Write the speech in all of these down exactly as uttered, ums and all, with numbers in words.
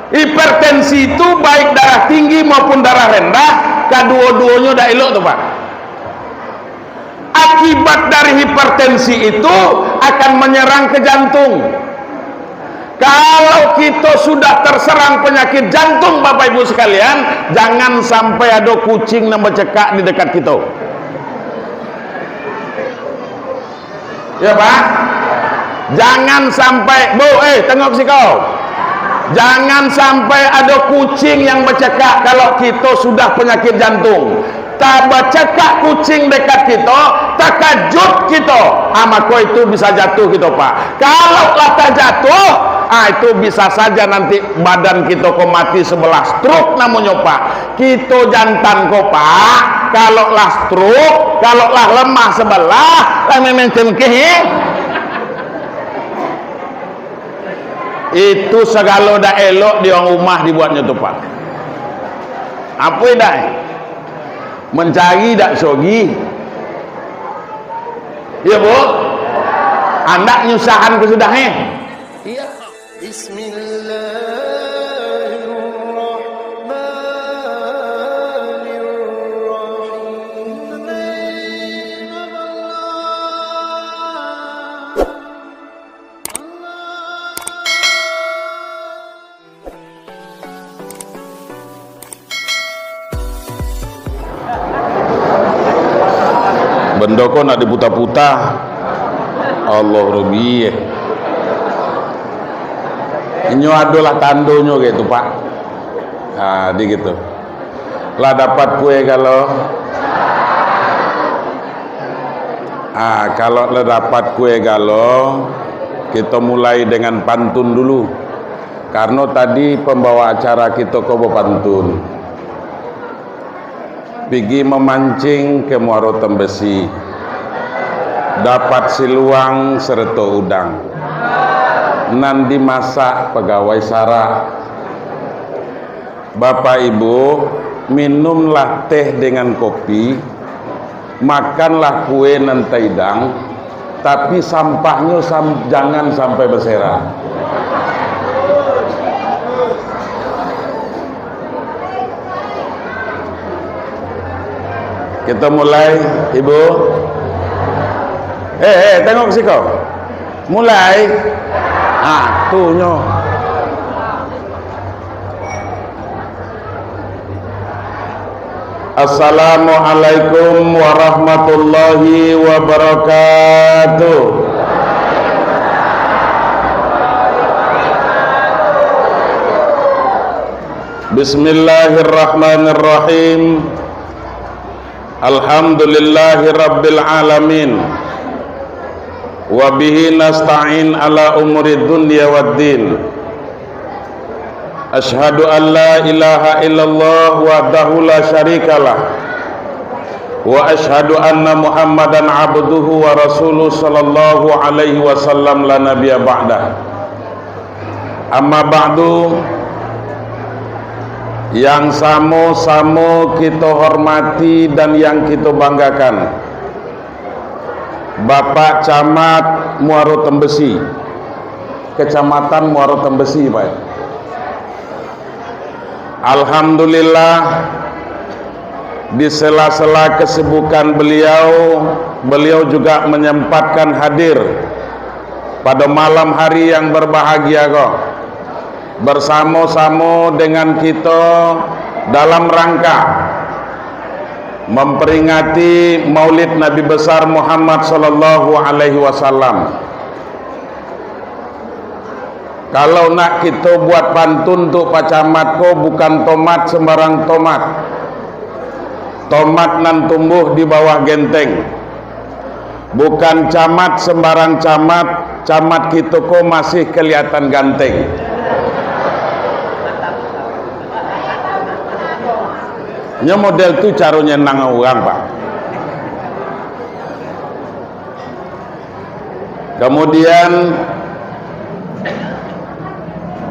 Hipertensi itu baik darah tinggi maupun darah rendah, kaduo-duonyo dak elok tu, Pak. Akibat dari hipertensi itu akan menyerang ke jantung. Kalau kito sudah terserang penyakit jantung, Bapak Ibu sekalian, jangan sampai ado kucing nan bacekak di dekat kito. Ya, Pak? Jangan sampai, Bu, eh, tengok siko. Jangan sampai ado kucing yang bacekak kalau kito sudah penyakit jantung. Tabacekak kucing dekat kito, takajut kito. Ah, mako itu bisa jatuh kito, Pak. Kalau lah tajatuh, ah, itu bisa saja nanti badan kito ko mati sebelah, stroke namonyo, Pak. Kito jantan ko, Pak, kalau lah stroke, kalau lah lemah sebelah, lah memang cengkeh, eh. Itu sagalo dak elok di urang rumah dibuatnyo tu, Pak. Apo dak, eh? Mancari dak sogi. Iya, Bu? Andak nyusahan ko sudah, eh? Iya. Bismillahirrahmanirrahim. Bendo ko nak diputa-puta. Allah, rugi, eh. Inyo adolah tandonyo gitu, Pak. Nah, di gitu. Lah dapat kue galo? Ah, kalau lah dapat kue galo, kito mulai dengan pantun dulu. Karno tadi pambawa acara kito ko bapantun. Pigi mamancing ka Muaro Tambesi, dapat siluang sarato udang, nan dimasak pagawai sara. Bapak Ibu, minumlah teh dengan kopi, makanlah kue nan taidang, tapi sampahnyo sam-, jangan sampai basera. Kita mulai, Ibu. Eh, eh, tengok siko. Mulai. Ah, tu nyo. Assalamualaikum warahmatullahi wabarakatuh. Bismillahirrahmanirrahim. Alhamdulillahi rabbil alamin. Wa bihi nasta'in ala umuri dunya waddin. Asyhadu an la ilaha illallah wahdahu la syarikalah. Wa asyhadu anna Muhammadan abduhu wa rasuluh sallallahu alaihi wasallam la nabiyya ba'dah. Amma ba'du, yang samo-samo kito hormati dan yang kito banggakan, Bapak Camat Muaro Tambesi, Kecamatan Muaro Tambesi, Pak. Alhamdulillah, di sela-sela kesibukan beliau, beliau juga menyempatkan hadir pada malam hari yang berbahagia ko, bersamo-samo dengan kito dalam rangka memperingati Maulid Nabi Besar Muhammad sallallahu alaihi wasallam. Kalau nak kito buat pantun tu, Pak Camat ko bukan tomat sembarang tomat. Tomat nan tumbuh di bawah genteng. Bukan camat sembarang camat, camat kito ko masih kelihatan ganteng. Nyo model tu caro nyenang urang, Pak. Kemudian,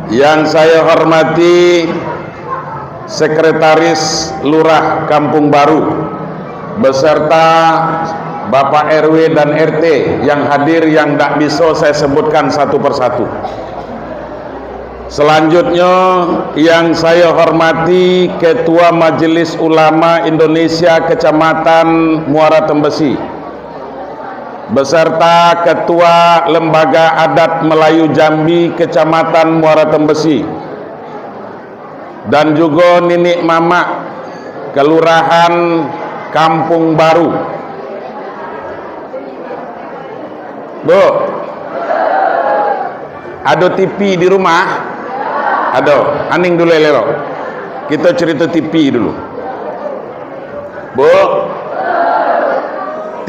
yang saya hormati Sekretaris Lurah Kampung Baru beserta Bapak R W dan R T yang hadir, yang ndak bisa saya sebutkan satu persatu. Selanjutnya, yang saya hormati Ketua Majelis Ulama Indonesia Kecamatan Muara Tembesi, beserta Ketua Lembaga Adat Melayu Jambi Kecamatan Muara Tembesi, dan juga niniak mamak Kelurahan Kampung Baru. Bu, ado T V di rumah? Ado. Aning dulu elok. Kito carito T V dulu. Bu,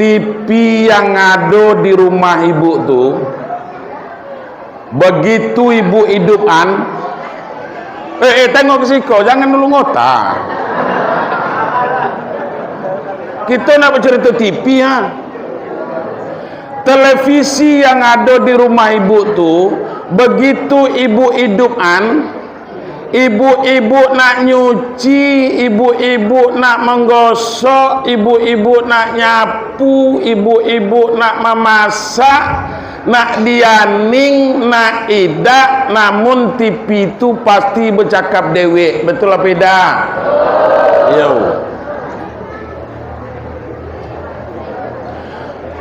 T V yang ado di rumah ibu tu, begitu ibu idup an, eh, eh, tengok ke siko, jangan dulu ngota. Kito nak bacarito T V, ha. Televisi yang ado di rumah ibu tu, begitu ibu idup an, ibu-ibu nak nyuci, ibu-ibu nak manggosok, ibu-ibu nak nyapu, ibu-ibu nak mamasak, nak dianing, nak idak, namun T V tu pasti bacakap dewek. Betul apa idak? Yo.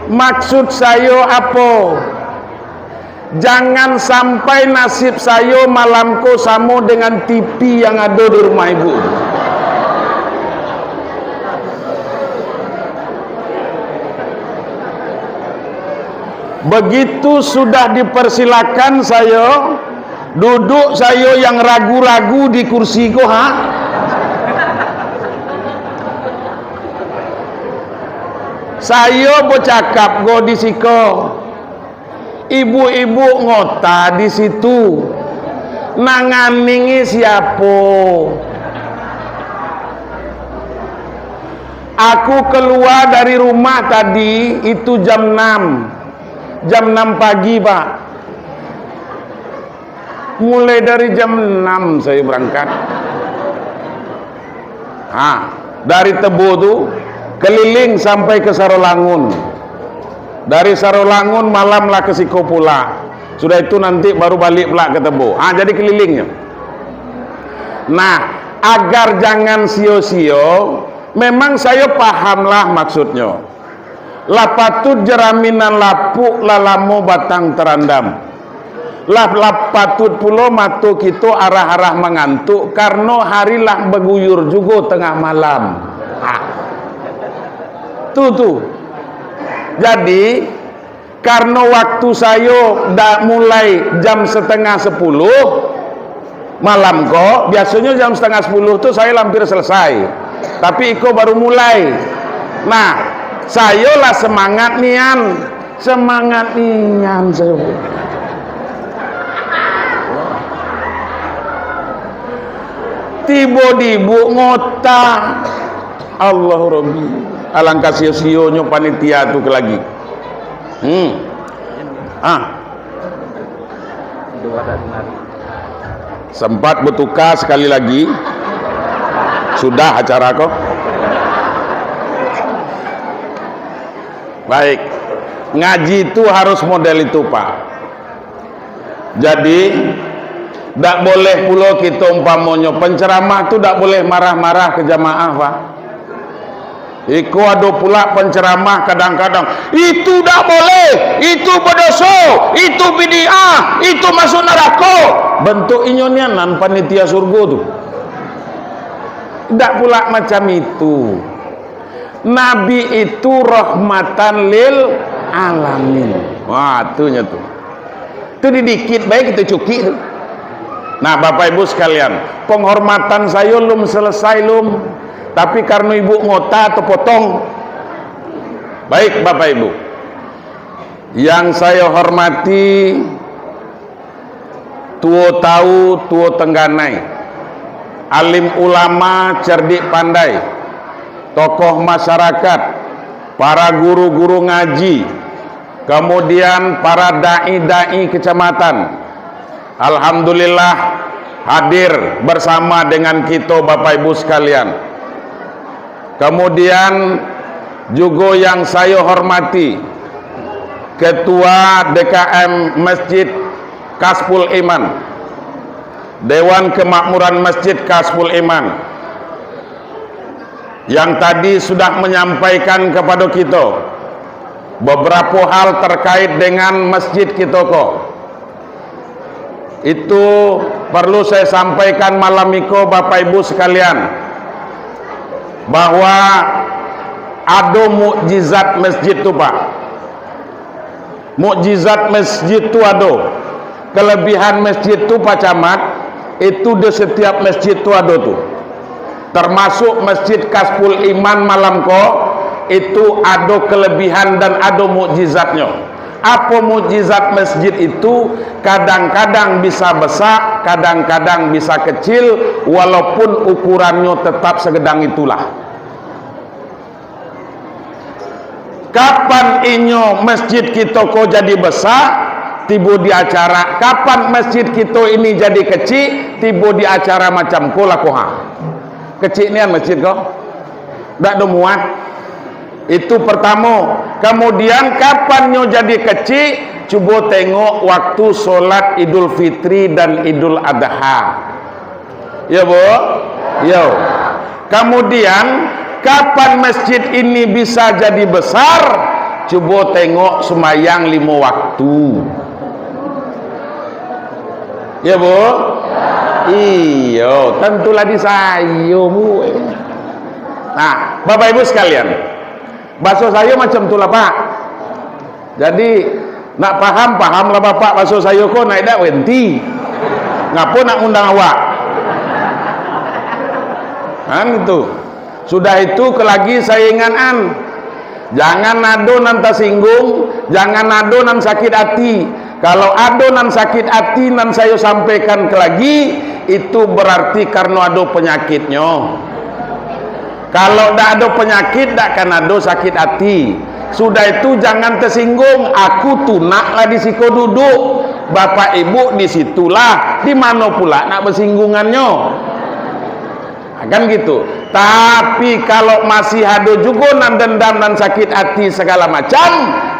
Maksud sayo apo? Jangan sampai nasib sayo malam ko samo dengan T V yang ado di rumah ibu. Begitu sudah dipersilakan sayo, duduk sayo yang ragu-ragu di kursi ko, ha? Sayo bacakap ko di siko. Ibu-ibu ngota di situ. Nan nganingi siapo? Aku kalua dari rumah tadi itu jam enam. Jam enam pagi, Pak. Mulai dari jam enam sayo barangkat. Ha, dari Tebo tu, keliling sampai ka Sarolangun. Dari Sarolangun, malam lah ka siko pulak. Sudah itu nanti baru baliak pulak ka Tebo. Ha, jadi kelilingnyo. Nah, agar jangan sio-sio, memang sayo pahamlah maksudnyo. Lah patut jerami nan lapuk, lah lamo batang tarandam. Lah, lah patut pulo mato kito arah-arah mangantuk, karano hari lah baguyur jugo tangah malam. Ha. Tu, tu. Jadi, karano waktu sayo dak mulai jam satangah sapuluh, malam ko, biasonyo jam satangah sapuluh tu sayo lah hampir salasai. Tapi iko baru mulai. Nah, sayo lah samangat nian. Samangat nian sayo. Tibo di ibu ngota. Allahu Rabbi. Alangkah sio-sionyo panitia tu ke lagi. Hmm. Ah. Sempat bertukar sekali lagi. Sudah acara ko. Baik. Ngaji tu harus model itu, Pak. Jadi, dak boleh pulo kito umpamonyo penceramah tu dak boleh marah-marah ke jamaah, Pak. Iko ado pula penceramah kadang-kadang, "Itu dak boleh, itu badoso, itu bidiah, itu masuk narako." Bentuk inyo nian nan panitia surgo tu. Dak pula macam itu. Nabi itu rahmatan lil alamin. Wah, tu nyo tu. Tu di dikit bae kito cukik tu. Nah, Bapak Ibu sekalian, penghormatan sayo lum selesai lum. Tapi karno ibu ngota tepotong. Baik, Bapak Ibu. Yang saya hormati, tuo tahu, tuo tengganai, alim ulama, cerdik pandai, tokoh masyarakat, para guru-guru ngaji, kemudian para dai-dai kecamatan. Alhamdulillah, hadir bersama dengan kito, Bapak Ibu sekalian. Kemudian, juga yang saya hormati, Ketua D K M Masjid Kasful Iman, Dewan Kemakmuran Masjid Kasful Iman yang tadi sudah menyampaikan kepada kita beberapa hal terkait dengan masjid kita ko. Itu perlu saya sampaikan malam iko, Bapak Ibu sekalian, bahwa ado mukjizat masjid tu, Pak. Mukjizat masjid tu ado. Kelebihan masjid tu, Pak Camat, itu di setiap masjid tu ado tu. Termasuk Masjid Kasful Iman malam ko, itu ado kelebihan dan ado mukjizatnyo. Apo mukjizat masjid itu? Kadang-kadang bisa besak, kadang-kadang bisa kecil, walaupun ukurannyo tetap segedang itulah. Kapan inyo masjid kito ko jadi besak, tibo di acara. Kapan masjid kito ini jadi kecik, tibo di acara macam ko lah ko ha. Kecik nian masjid ko. Dak do muat. Itu pertamo. Kemudian, kapan nyo jadi kecik, cubo tengok waktu solat Idul Fitri dan Idul Adha. Yo, Bu? Yo. Kemudian, kapan masjid ini bisa jadi besar? Cubo tengok sumbayang limo waktu. Yo, Bu? Iyo, tantulah di sayo, Bu. Nah, Bapak Ibu sekalian, baso sayo macam tu lah, Pak. Jadi, nak paham, pahamlah Bapak baso sayo ko, nak idak, wenti. Ngapo nak ngundang awak? Kan itu. Sudah itu, ke lagi saya ingatkan, jangan ado nan tasinggung, jangan ado nan sakit hati. Kalau ado nan sakit hati nan sayo sampaikan ke lagi, itu berarti karano ado penyakitnyo. Kalau dak ado penyakit, dak kan ado sakit hati. Sudah itu, jangan tasinggung, aku tu nak lah di siko duduk, Bapak Ibu di situlah, di mano pula nak basinggungannyo? Nah, kan gitu. Tapi kalau masih ado jugo nan dendam, nan sakit hati segala macam,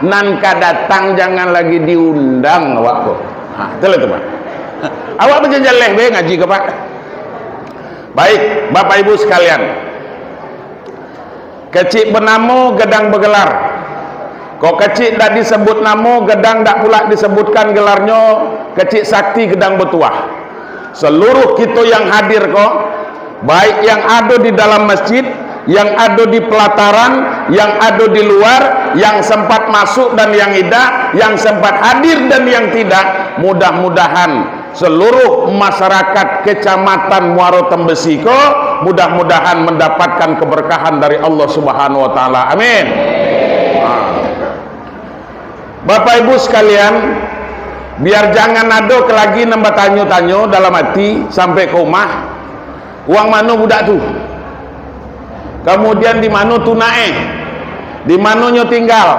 nan ka datang jangan lagi diundang awak ko. Ha, itulah tu, Pak. Awak bajajaleh bae ngaji ko, Pak. Baik, Bapak Ibu sekalian. Kecik benamo, gedang begelar. Kok kecik dak disebut namo, gedang dak pulak disebutkan gelarnyo, kecik sakti gedang batuah. Seluruh kito yang hadir ko, baik yang ado di dalam masjid, yang ado di pelataran, yang ado di luar, yang sempat masuk dan yang idak, yang sempat hadir dan yang tidak, mudah-mudahan seluruh masyarakat Kecamatan Muaro Tembesi ko, mudah-mudahan mendapatkan keberkahan dari Allah Subhanahu wa Ta'ala. Amin. Ha. Bapak Ibu sekalian, biar jangan ado ke lagi nan batanyo-tanyo dalam hati sampai ke rumah, "Urang mano budak tu? Kamudian, di mano tunak e? Di mano nyo tinggal?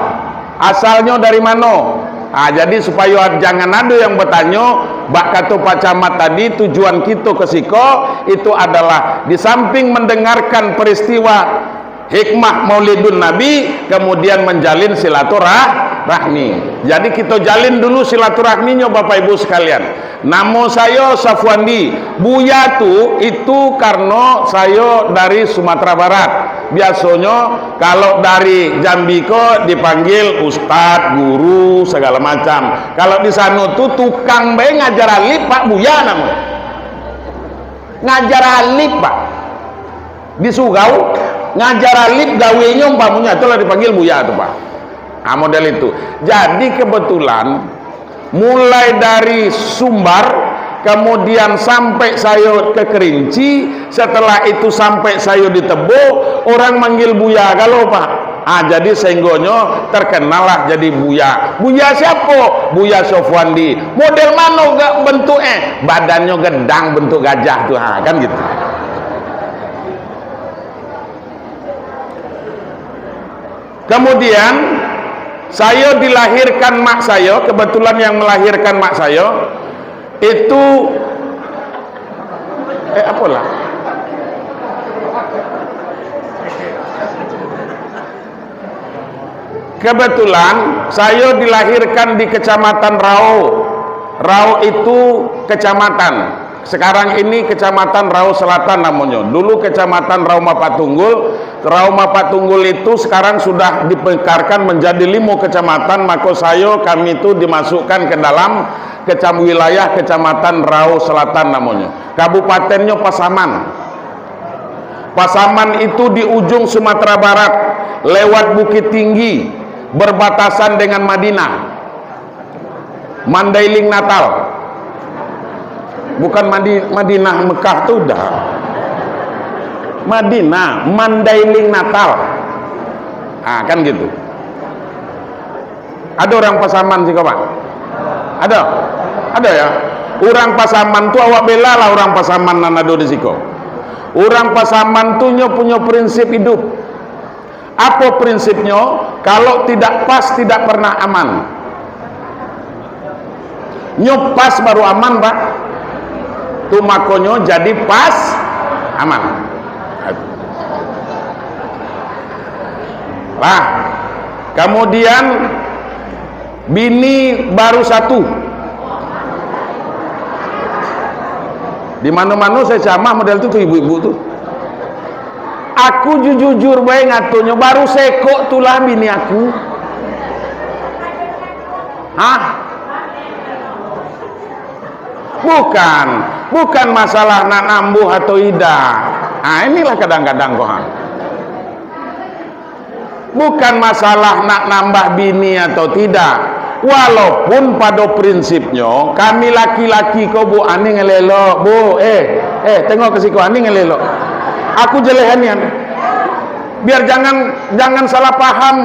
Asalnyo dari mano?" Ah, jadi, supayo ad-, jangan ado yang batanyo, bak kato Pak Camat tadi, tujuan kito ke siko itu adalah di samping mendengarkan peristiwa hikmah Maulidun Nabi, kemudian menjalin silaturah-, rahmi. Jadi, kito jalin dulu silaturahminyo, Bapak Ibu sekalian. Namo sayo Safwandi. Buya tu, itu karano sayo dari Sumatera Barat. Biasonyo, kalau dari Jambi ko dipanggil ustad, guru, segala macam. Kalau di sano tu tukang bae ngajar alif, Pak, buya namo. Ngajar alif, Pak. Di surau, ngajar alif gawenyo umpamonyo, itulah dipanggil buya tu, Pak. Ah, model itu. Jadi, kebetulan, mulai dari Sumbar, kemudian sampai sayo ke Kerinci, setelah itu sampai sayo di Tebo, orang manggil buya galo, Pak. Ah, jadi sehinggonyo terkenallah jadi buya. Buya siapo? Buya Sofwandi. Model mano gak bentuk e? Badannyo gedang bentuk gajah tu, ha, kan gitu. Kemudian, sayo dilahirkan mak sayo, kebetulan yang melahirkan mak sayo, itu, eh, apolah. Kebetulan, sayo dilahirkan di Kecamatan Rao. Rao itu kecamatan. Sekarang ini Kecamatan Rau Selatan namonyo. Dulu Kecamatan Rau Mapak Tunggul. Rau Mapak Tunggul itu sekarang sudah dimekarkan menjadi limo kecamatan, mako sayo, kami tu dimasukkan ke dalam kecam-, wilayah Kecamatan Rau Selatan namonyo. Kabupatennyo Pasaman. Pasaman itu di ujung Sumatera Barat, lewat Bukittinggi, berbatasan dengan Madinah. Mandailing Natal. Bukan Madi-, Madinah Mekah tu dah. Madinah, Mandailing Natal. Ah, kan gitu. Ado urang Pasaman siko, Pak? Ado? Ado, ya? Urang Pasaman tu, awak bela lah urang Pasaman nan ado di siko. Urang Pasaman tu nyo punyo prinsip idup. Apo prinsipnyo? Kalau tidak pas, tidak pernah aman. Nyo pas baru aman, Pak. Tu makonyo jadi pas aman. Lah, kamudian bini baru satu. Di mano-mano sayo camah model tu, tu ibu-ibu tu. Aku ju-, jujur bae ngatonyo, baru sekok tu lah bini aku. Hah? Bukan, bukan masalah nak nambuh atau idak. Ah, inilah kadang-kadang ko, ha. Bukan masalah nak nambah bini atau tidak. Walaupun pado prinsipnyo, kami laki-laki ko, Bu, aning elok-elok, Bu. Eh, eh, tengok ka siko, aning elok-elok. Aku jeleh anian. Biar jangan, jangan salah paham.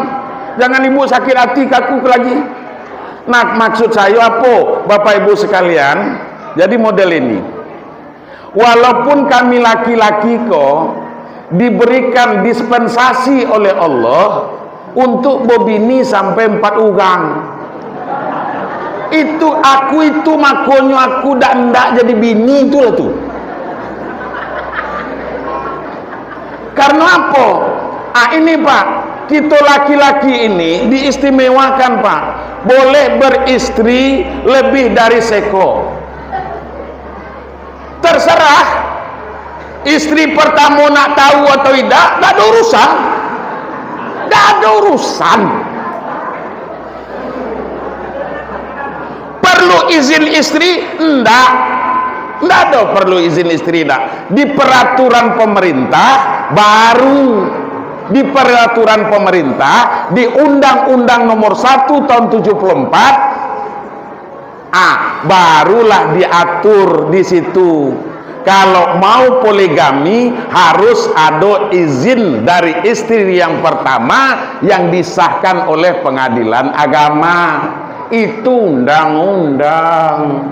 Jangan ibu sakit hati ka aku lagi. Nah, maksud sayo apo, Bapak Ibu sekalian? Jadi model ini. Walaupun kami laki-laki ko diberikan dispensasi oleh Allah untuk babini sampai empat urang. Itu aku, itu makonyo aku dak ndak jadi bini, itulah tu. Karena apo? Ah, ini, Pak, kito laki-laki ini diistimewakan, Pak. Boleh beristri lebih dari seko. Terserah istri pertamo nak tahu atau idak, dak ado urusan. Dak ado urusan. Perlu izin istri? Ndak. Ndak ado perlu izin istri, ndak. Di peraturan pemerintah baru, di peraturan pemerintah, di Undang-Undang Nomor Satu tahun tujuh puluh empat, ah, barulah diatur di situ. Kalau mau poligami, harus ado izin dari istri yang pertama yang disahkan oleh Pengadilan Agama. Itu undang-undang.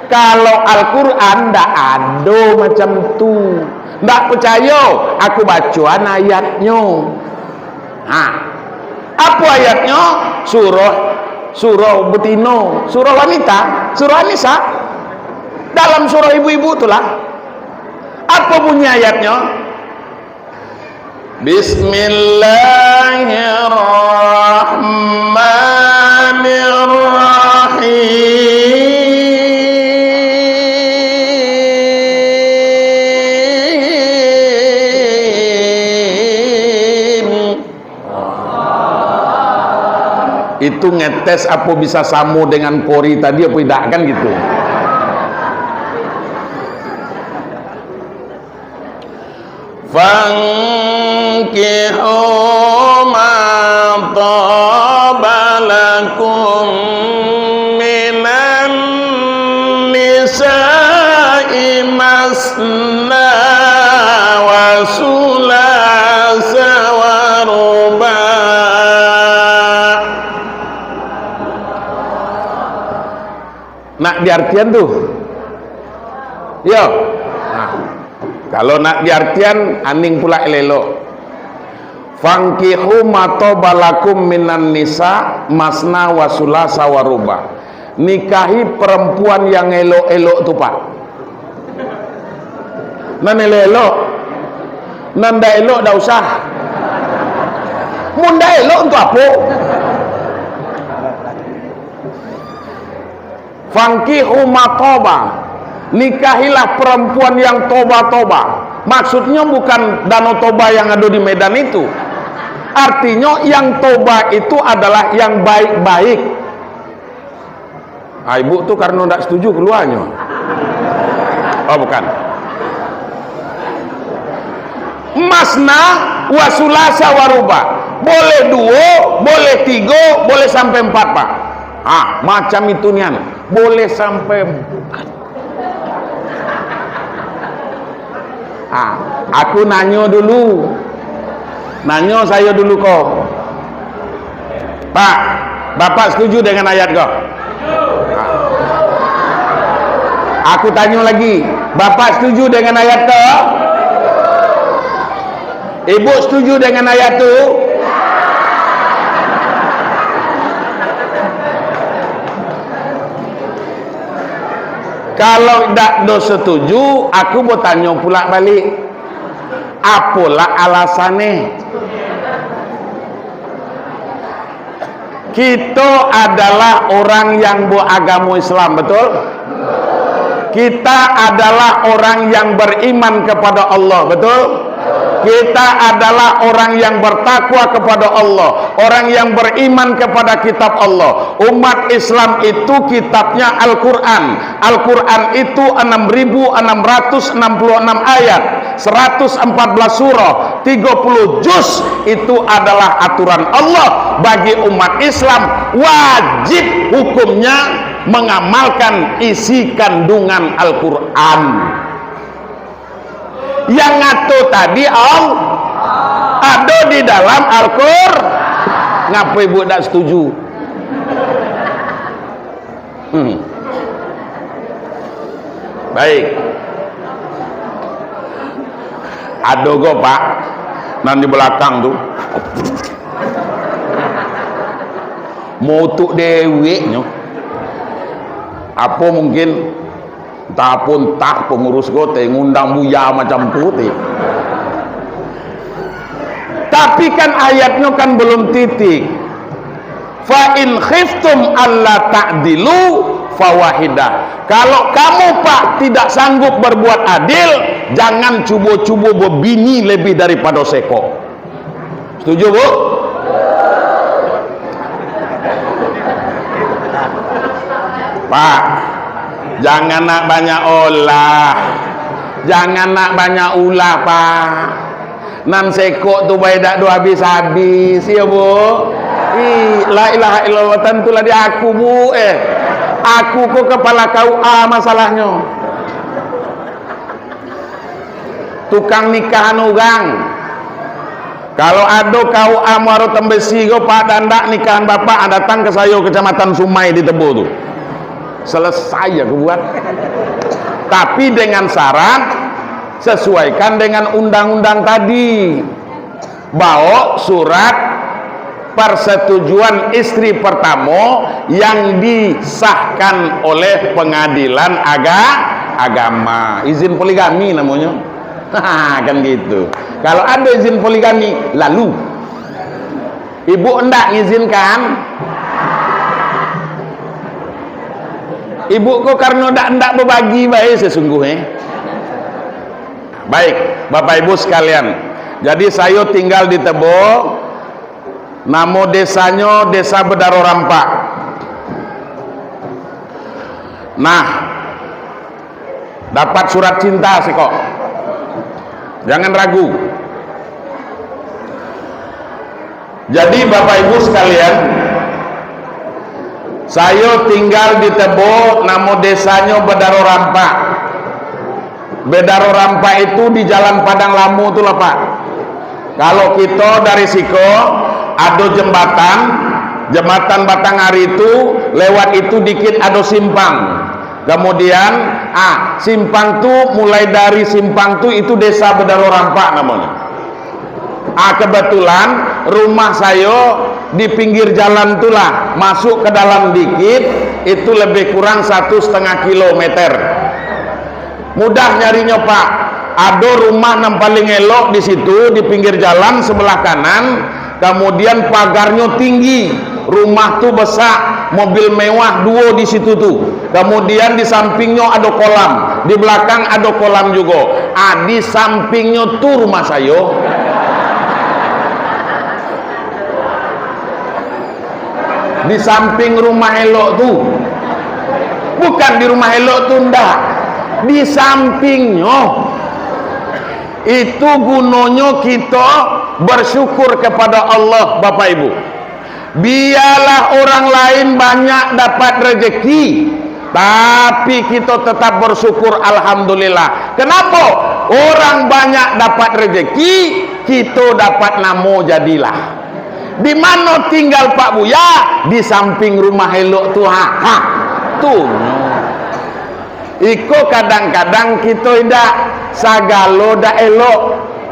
Kalau Al-Quran, ndak ado macam tu. Ndak picayo, aku bacoan ayatnyo. Ha. Apo ayatnyo? Surah, surah betino, surah wanita, surah An-Nisa. Dalam surah ibu-ibu tu lah. Apo bunyi ayatnyo? Bismillahirrahmanirrahim. Itu ngetes apo bisa samo dengan Korrie tadi apo idak, kan gitu. Fankihu ma taba lakum minan nisa'i masna wa sulasa wa ruba'. Nak diartian tu? Yo. Nah, kalau nak diartian, aning pulak elok-elok. Fankihu ma taba lakum minan nisa masna wa sulasa wa ruba'. Nikahi perempuan yang elok-elok tu, Pak. Nan elok-elok. Nan ndak elok ndak usah. Mun ndak elok, untuk apo? Fankihu ma taba. Nikahilah perempuan yang toba-toba. Maksudnya bukan Danau Toba yang ada di Medan itu. Artinya yang toba itu adalah yang baik-baik. Ah, ibu tu karena ndak setuju keluarnya. Oh, bukan. Masna wa sulasa wa ruba. Boleh duo, boleh tigo, boleh sampai empat, Pak. Ah, macam itu nian. Boleh sampai empat. Ah, aku nanyo dulu. Nanyo sayo dulu ko. Pak, Bapak setuju dengan ayat ko? Ah. Aku tanyo lagi. Bapak setuju dengan ayat ko? Ibu setuju dengan ayat tu? Kalau dak do setuju, aku batanyo pulak balik. Apolah alasannyo? Kito adalah orang yang baagamo Islam, betul? Kita adalah orang yang beriman kepada Allah, betul? Kita adalah orang yang bertakwa kepada Allah, orang yang beriman kepada kitab Allah. Umat Islam itu kitabnya Al-Quran. Al-Quran itu enam ribu enam ratus enam puluh enam ayat, seratus empat belas surah, tiga puluh juz. Itu adalah aturan Allah bagi umat Islam. Wajib hukumnya mengamalkan isi kandungan Al-Quran. Yang ngato tadi Allah, ado di dalam Al-Qur-, ngapo ibu dak setuju? Hmm. Baik. Ado go, Pak, nan di belakang tu. Mutuk deweknyo. Apo mungkin Entah apo, entah pengurus ko teh ngundang buya macam tu teh. Tapi kan ayatnyo kan belum titik. "Fa in khiftum alla ta'dilu fawahidah." Kalau kamu, Pak, tidak sanggup berbuat adil, jangan cubo-cubo bebini lebih daripada sekok. Setuju, Bu? Pak, jangan nak banyak olah. Jangan nak banyak ulah, Pak. Nan sekok tu bae dak do habis-habis, ya, Bu? Ih, la ilaha illallah, tantulah di aku, Bu, eh. Aku ko kepala K U A masalahnyo. Tukang nikahan urang. Kalau ado K U A Muaro Tembesi ko, Pak, dak nikahan bapak, ah, datang ka sayo Kecamatan Sumai di Tebo tu. Selesai aku buat. Tapi dengan syarat, sesuaikan dengan undang-undang tadi. Baok surat persetujuan istri pertamo yang disahkan oleh pengadilan aga-, agama. Izin poligami namonyo. Kan gitu. Kalau ado izin poligami, lalu. Ibu ndak ngizinkan? Ibu ko karano ndak, ndak bebagi bae sesungguhnyo. Baik, Bapak Ibu sekalian. Jadi, sayo tinggal di Tebo, namo desanyo Desa Bedaro Rampak. Nah, dapat surat cinta siko. Jangan ragu. Jadi, Bapak Ibu sekalian, sayo tinggal di Tebo, namo desanyo Bedaro Rampak. Bedaro Rampak itu di Jalan Padang Lamo tu lah, Pak. Kalau kito dari siko, ado jembatan, jembatan Batang Ari tu, lewat itu dikit ado simpang. Kemudian, ah, simpang tu, mulai dari simpang tu, itu Desa Bedaro Rampak namonyo. Ah, kebetulan rumah sayo di pinggir jalan tu lah, masuk ke dalam dikit, itu lebih kurang satu setengah kilometer. Mudah nyarinyo, Pak. Ado rumah nan paling elok di situ, di pinggir jalan sebelah kanan, kemudian pagarnyo tinggi, rumah tu besak, mobil mewah duo di situ tu. Kemudian di sampingnyo ado kolam. Di belakang ado kolam jugo. Ah, di sampingnyo tu rumah sayo. Di samping rumah elok tu. Bukan di rumah elok tu, ndak. Di sampingnyo. Itu gunonyo kito bersyukur kepada Allah, Bapak Ibu. Biarlah orang lain banyak dapat rezeki, tapi kito tetap bersyukur, alhamdulillah. Kenapa? Orang banyak dapat rezeki, kito dapat namo jadilah. Di mano tinggal Pak Buya? Di samping rumah elok tu, ha. Ha. Tu. Iko kadang-kadang kito indak, sagalo dak elok,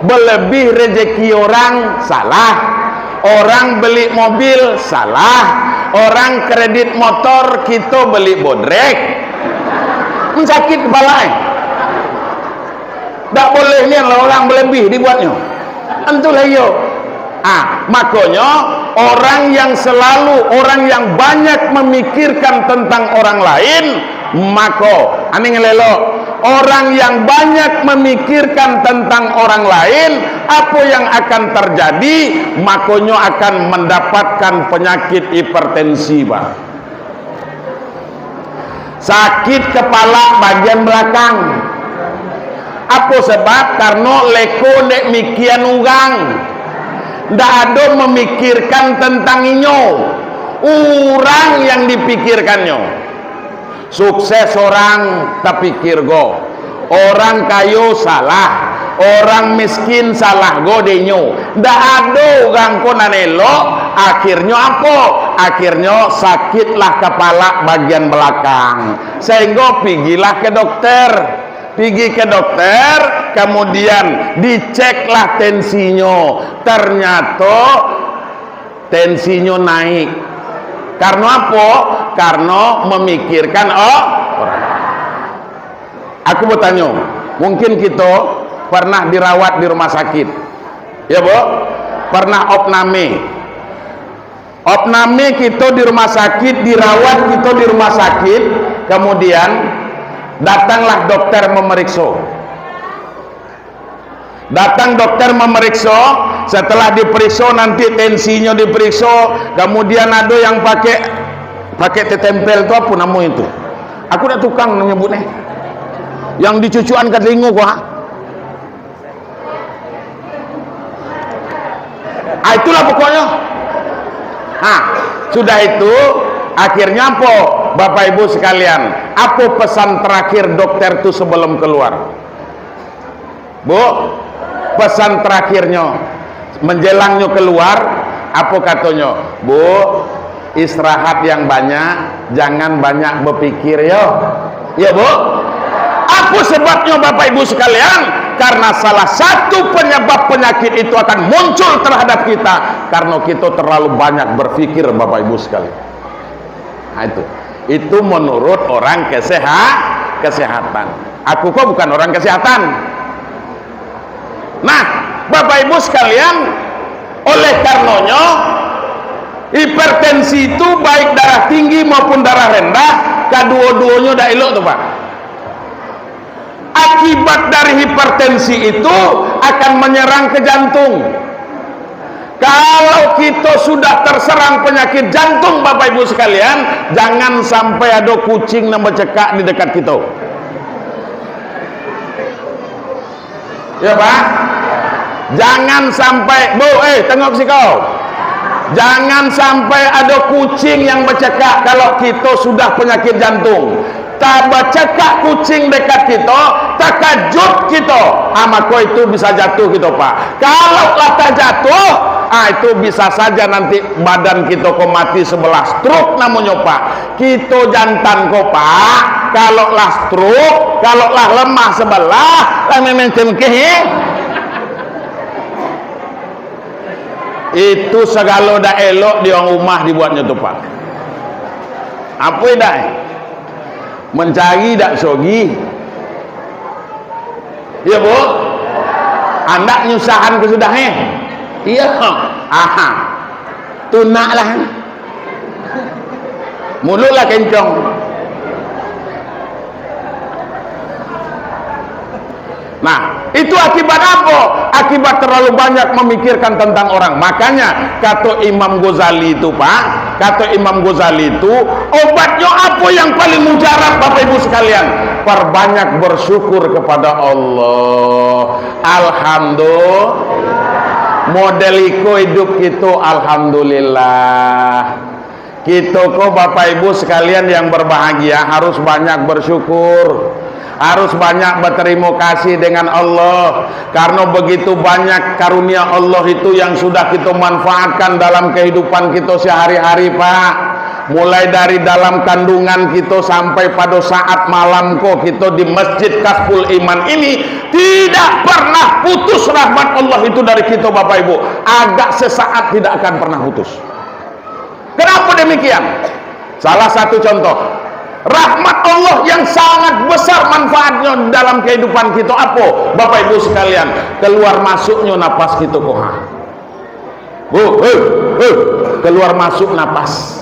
balebih rejeki orang, salah. Orang beli mobil, salah. Orang kredit motor, kito beli bodrek. Kan sakik kepala, eh. Dak boleh nian lah orang balebih dibuatnyo. Antulah iyo. Ah, makonyo, orang yang selalu, orang yang banyak memikirkan tentang orang lain, mako, aning elok, orang yang banyak memikirkan tentang orang lain, apo yang akan terjadi, makonyo akan mendapatkan penyakit hipertensi, Pak. Sakit kepala bagian belakang. Apo sebab? Karno leko dek mikian urang. Ndak ado memikirkan tentang inyo. Urang yang dipikirkannyo. Sukses orang tapikir go. Orang kayo salah, orang miskin salah go denyo. Ndak ado urang ko nan elok, akhirnyo apo? Akhirnyo sakitlah kapala bagian balakang. Sahinggo pigilah ka dokter. Pigi ka dokter, kamudian diceklah tensinyo. Ternyato tensinyo naik. Karno apo? Karno mamikirkan o-, orang. Aku batanyo, mungkin kito parnah dirawat di rumah sakit. Ya, Bu? Parnah opname. Opname kito di rumah sakit, dirawat kito di rumah sakit, kamudian datanglah dokter mamarikso. Datang dokter mamarikso, setelah diparikso, nanti tensinyo diparikso, kamudian ado yang pakai, pakai tetempel tu, apo namo itu? Aku dak tukang nyebuiknyo. Yang dicucuakan ka talingo ko, ha? Ah, itulah pokoknyo. Ha, sudah itu, akhirnyo apo, Bapak Ibu sekalian? Apo pesan terakhir dokter tu sebelum keluar? Bu, pesan terakhirnyo, menjelangnyo keluar, apo katonyo? Bu, istirahat yang banyak, jangan banyak bapikir, yo. Iyo, Bu? Apo sebabnyo, Bapak Ibu sekalian? Karena salah satu penyebab penyakit itu akan muncul terhadap kita, karena kita terlalu banyak berpikir, Bapak Ibu sekalian. Nah, itu. Itu menurut orang keseha-, kesehatan. Aku ko bukan orang kesehatan. Nah, Bapak Ibu sekalian, oleh karenonyo, hipertensi itu baik darah tinggi maupun darah rendah, kaduo-duonyo dak elok tu, Pak. Akibat dari hipertensi itu akan menyerang ke jantung. Kalau kito sudah terserang penyakit jantung, Bapak Ibu sekalian, jangan sampai ado kucing nan bacekak di dekat kito. Ya, Pak? Jangan sampai, Bu, eh, tengok siko. Jangan sampai ado kucing yang bacekak kalau kito sudah penyakit jantung. Tabacekak kucing dekat kito, takajut kito. Ah, mako itu bisa jatuh kito, Pak. Kalau lah tajatuh, ah, itu bisa saja nanti badan kito ko mati sebelah, stroke namonyo, Pak. Kito jantan ko, Pak, kalau lah stroke, kalau lah lemah sebelah, lah main-main cengkeh, eh. Itu sagalo dak elok di urang rumah dibuatnyo tu, Pak. Apo dak? Mancari dak sogi. Iyo, Bu? Andak nyusahan ka sudah, eh? Iyo. Aha. Tunaklah. Mulutlah kencong. Nah, itu akibat apa? Akibat terlalu banyak memikirkan tentang orang. Makanya, kato Imam Ghazali itu, Pak, kato Imam Ghazali itu, obatnyo apa yang paling mujarab, Bapak Ibu sekalian? Perbanyak bersyukur kepada Allah. Alhamdulillah. Model iko hidup kito, alhamdulillah. Kito ko, Bapak Ibu sekalian yang berbahagia, harus banyak bersyukur, harus banyak berterima kasih dengan Allah, karena begitu banyak karunia Allah itu yang sudah kita manfaatkan dalam kehidupan kita sehari-hari, Pak. Mulai dari dalam kandungan kita sampai pada saat malam ko kita di Masjid Kasful Iman ini, tidak pernah putus rahmat Allah itu dari kita, Bapak Ibu. Agak sesaat tidak akan pernah putus. Kenapa demikian? Salah satu contoh, rahmat Allah yang sangat besar manfaatnya dalam kehidupan kita. Apa, Bapak Ibu sekalian? Keluar masuknya napas kita ko, ha. Bu, hei, hei, keluar masuk napas.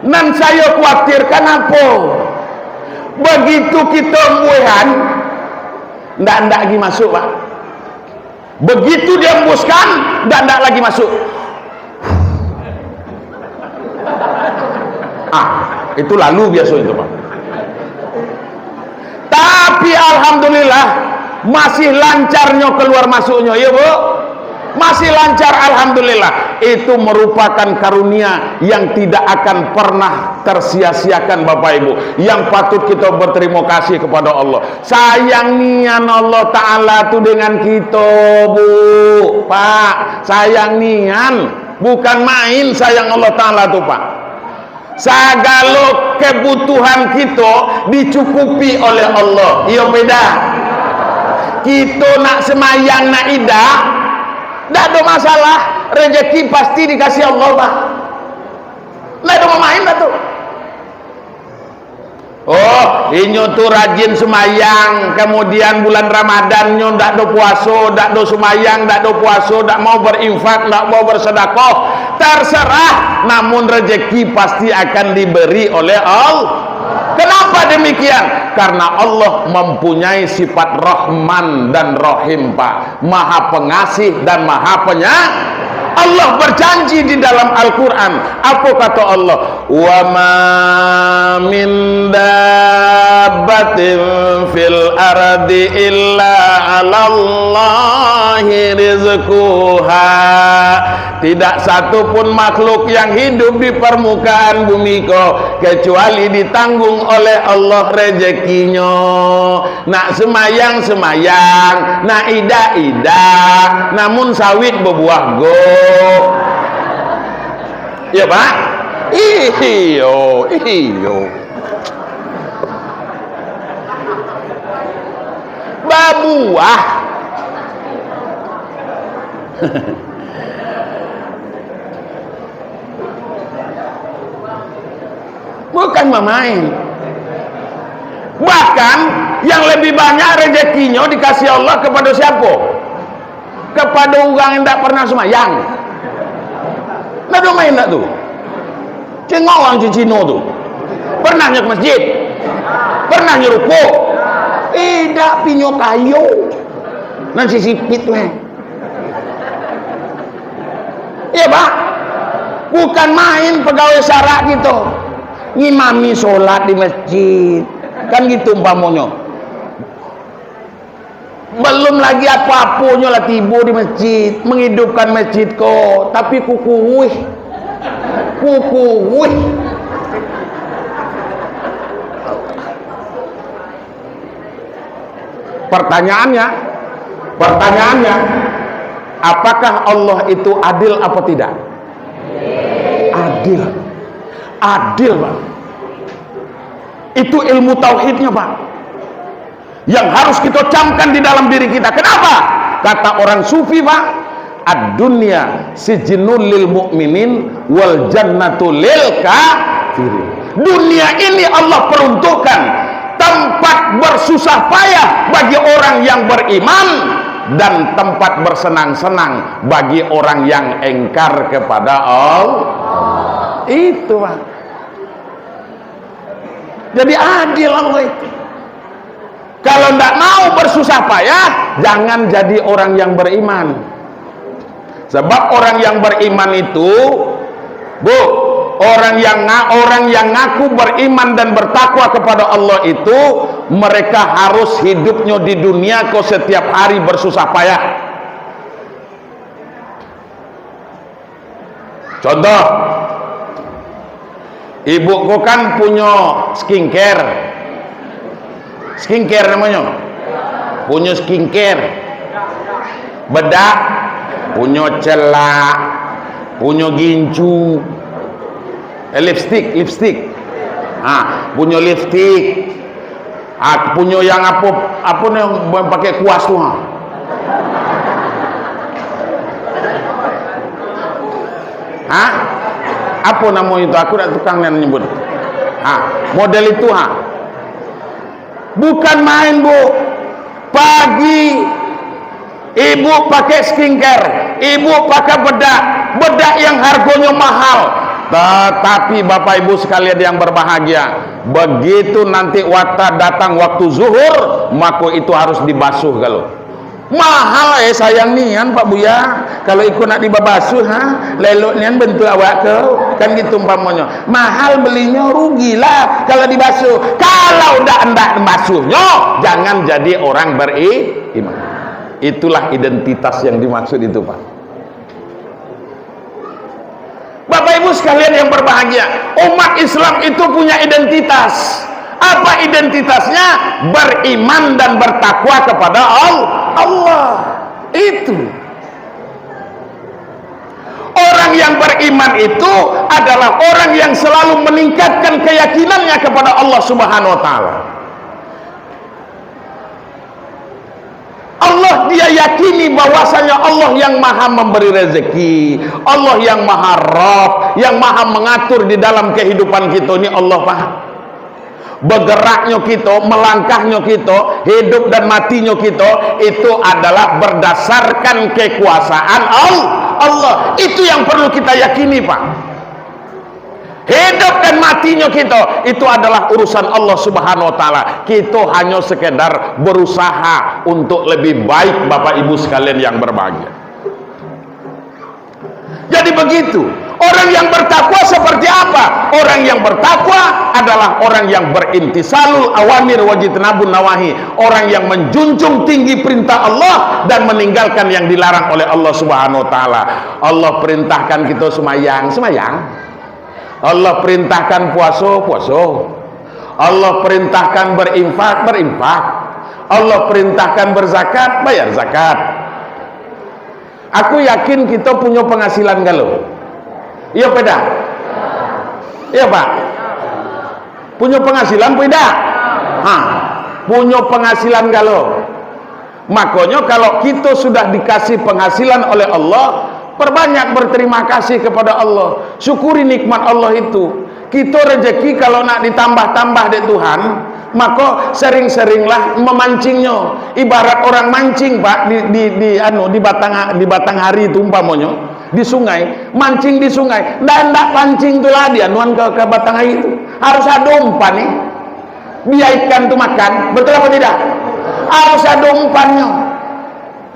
Nan sayo khawatirkan apo? Begitu kito embuihan, ndak, ndak lagi masuk, Pak. Begitu diembuskan, ndak, ndak lagi masuk. Ah, itu lalu biaso itu, Pak. Tapi alhamdulillah, masih lancarnyo keluar masuknyo, iya, Bu? Masih lancar, alhamdulillah. Itu merupakan karunia yang tidak akan pernah tersia-siakan, Bapak Ibu, yang patut kita berterima kasih kepada Allah. Sayang nian Allah Ta'ala tu dengan kita, Bu, Pak. Sayang nian. Bukan main sayang Allah Ta'ala tu, Pak. Sagalo kebutuhan kito dicukupi oleh Allah. Iyo, beda. Kito nak semayang, nak idak, ndak ado masalah. Rezeki pasti dikasih Allah, Pak. Ndak ado main lah tu. Oh, inyo tu rajin sumayang, kemudian bulan Ramadan nyo ndak do puaso, ndak do sumayang, ndak do puaso, ndak mau berinfak, ndak mau bersedekah, terserah, namun rezeki pasti akan diberi oleh Allah. Kenapa demikian? Karena Allah mempunyai sifat Rahman dan Rahim, Pak. Maha Pengasih dan Maha Penya-, Allah berjanji di dalam Al-Quran. Apa kata Allah? "Wa ma min dabbatin fil ardi illa 'alallahi rizquha." Tidak satu pun makhluk yang hidup di permukaan bumi ko, kecuali ditanggung oleh Allah rezekinyo. Nak sumayang, sumayang. Nak idak, idak. Namun sawit babuah go. Iyo, Pak? Iyo, iyo. Babuah. Bukan mamain. Bahkan, yang lebih banyak rezekinyo dikasih Allah kepada siapa? Kepada urang yang ndak pernah sumayang. Ndak ado main ndak tu? Cingok urang Cino tu. Pernah nyo ke masjid? Pernah nyo rukuk? Indak, pinyo kayo. Nan sisipit tu, eh. Iyo, Pak. Bukan main pegawai syarak kito. Ngimami solat di masjid. Kan gitu umpamonyo. Belum lagi apo-aponyo lah tibo di masjid, menghidupkan masjid ko, tapi kukuruih. Kukuruih. Pertanyaannya, pertanyaannya, apakah Allah itu adil apa tidak? Adil. Adil, Pak. Itu ilmu tauhidnya, Pak. Yang harus kita camkan di dalam diri kita. Kenapa? Kata orang sufi, Pak, "Ad-dunya sijnul lil mu'minin wal jannatu lil kafirin." Dunia ini Allah peruntukkan tempat bersusah payah bagi orang yang beriman dan tempat bersenang-senang bagi orang yang engkar kepada Allah. Itu, Pak. Jadi adil Allah itu. Kalau ndak mau bersusah payah, jangan jadi orang yang beriman. Sebab orang yang beriman itu, Bu, orang yang nga-, orang yang ngaku beriman dan bertakwa kepada Allah itu, mereka harus hidupnya di dunia ko setiap hari bersusah payah. Contoh, ibu ko kan punyo skincare. Skincare namonyo. Punyo skincare. Bedak, punyo celak, punyo gincu. Eh, lipstick, lipstick. Ha, punyo lipstick. Ah, punyo yang apo, apo ni yang pakai kuas tu, ha? Ha? Apo namo itu? Aku dak tukang nian nyebut. Ha, model itu, ha. Bukan main, Bu. Pagi Ibu pakai skincare, ibu pakai bedak, bedak yang hargonyo mahal. Tatapi, Bapak Ibu sekalian yang berbahagia, begitu nanti wata datang waktu zuhur, mako itu harus dibasuh galo. Mahal, eh, sayang nian, Pak Buya, kalau iko nak dibabasuh, ha? Lelok nian bentuk awak ko, kan gitu umpamonyo. Mahal belinyo, rugilah kalau dibasuh. Kalau dak, ndak basuhnyo, jangan jadi orang beriman. Itulah identitas yang dimaksud itu, Pak. Bapak Ibu sekalian yang berbahagia, umat Islam itu punya identitas. Apa identitasnya? Beriman dan bertakwa kepada Al-, Allah. Itu. Orang yang beriman itu adalah orang yang selalu meningkatkan keyakinannya kepada Allah Subhanahu wa Ta'ala. Allah dia yakini bahwasanya Allah yang maha memberi rezeki, Allah yang maha Rabb, yang maha mengatur di dalam kehidupan kita ni Allah, Pak. Bergeraknya kita, melangkahnya kita, hidup dan matinya kita, itu adalah berdasarkan kekuasaan Al-, Allah. Itu yang perlu kita yakini, Pak. Hidup dan matinyo kito, itu adalah urusan Allah Subhanahu wa Ta'ala. Kito hanyo sekedar berusaha untuk lebih baik, Bapak Ibu sekalian yang berbahagia. Jadi begitu, orang yang bertakwa seperti apa? Orang yang bertakwa adalah orang yang berintisalul awamir wajtinabun nawahi, orang yang menjunjung tinggi perintah Allah dan meninggalkan yang dilarang oleh Allah Subhanahu wa Ta'ala. Allah perintahkan kito sumayang, sumayang. Allah perintahkan puaso, puaso. Allah perintahkan berinfak, berinfak. Allah perintahkan berzakat, bayar zakat. Aku yakin kito punyo penghasilan galo. Iyo, Pak? Iyo, Pak? Punyo penghasilan, Pak? Ha, punyo penghasilan galo. Makonyo, kalau kito sudah dikasih penghasilan oleh Allah, perbanyak berterima kasih kepada Allah, syukuri nikmat Allah itu. Kito rezeki kalau nak ditambah-tambah dek Tuhan, mako sering-seringlah memancingnyo. Ibarat orang mancing, Pak, di, di, di, anu, di batang, di batang ari tu umpamonyo, di sungai, mancing di sungai. Ndak, ndak pancing tu lah dianuan ka, ka batang ari tu. Harus ado umpan ni. Bia ikan tu makan, betul apa tidak? Harus ado umpannyo.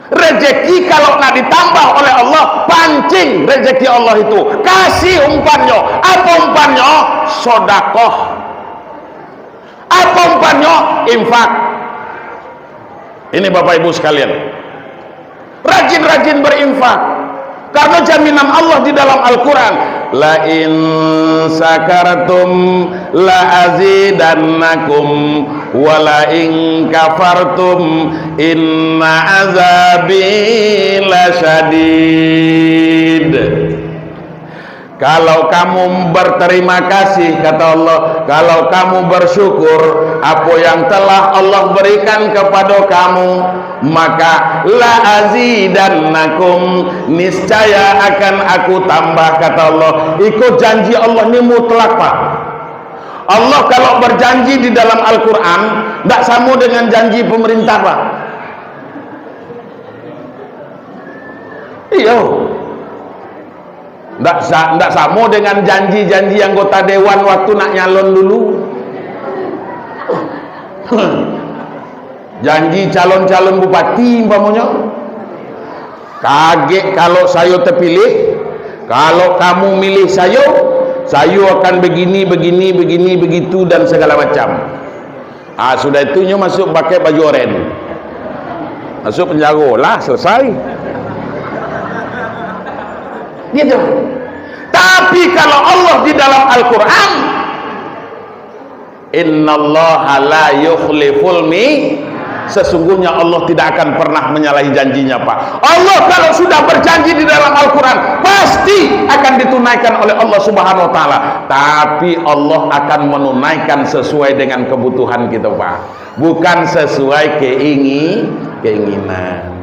Rezeki kalau nak ditambah oleh Allah, pancing rezeki Allah itu. Kasih umpannyo. Apa umpannyo? Sodakoh. Apa umpannyo? Infak. Ini, Bapak Ibu sekalian, rajin-rajin berinfak. Karena jaminan Allah di dalam Al-Quran, "La in syakartum la azidannakum, wa la in kafartum inna azabi lasyadid." Kalau kamu berterima kasih, kata Allah, kalau kamu bersyukur, apa yang telah Allah berikan kepada kamu, maka la azidannakum, niscaya akan Aku tambah, kata Allah. Iko janji Allah ni mutlak, Pak. Allah kalau berjanji di dalam Al-Quran, ndak samo dengan janji pemerintah, Pak. Iyo. Ndak sa-, ndak samo dengan janji-janji anggota dewan waktu nak nyalon dulu. Janji calon-calon bupati, umpamonyo. Kagek kalau sayo terpilih, kalau kamu milih sayo, sayo akan begini, begini, begini, begitu, dan segala macam. Ah, sudah itu nyo masuk pakai baju oren. Masuk penjara lah, selesai. Gitu. Tapi kalau Allah di dalam Al-Quran, "Innallaha la yukhliful mi-," sesungguhnya Allah tidak akan pernah menyalahi janjinya, Pak. Allah kalau sudah berjanji di dalam Al-Quran, pasti akan ditunaikan oleh Allah Subhanahu wa Ta'ala. Tapi Allah akan menunaikan sesuai dengan kebutuhan kita, Pak. Bukan sesuai keingi-, keinginan.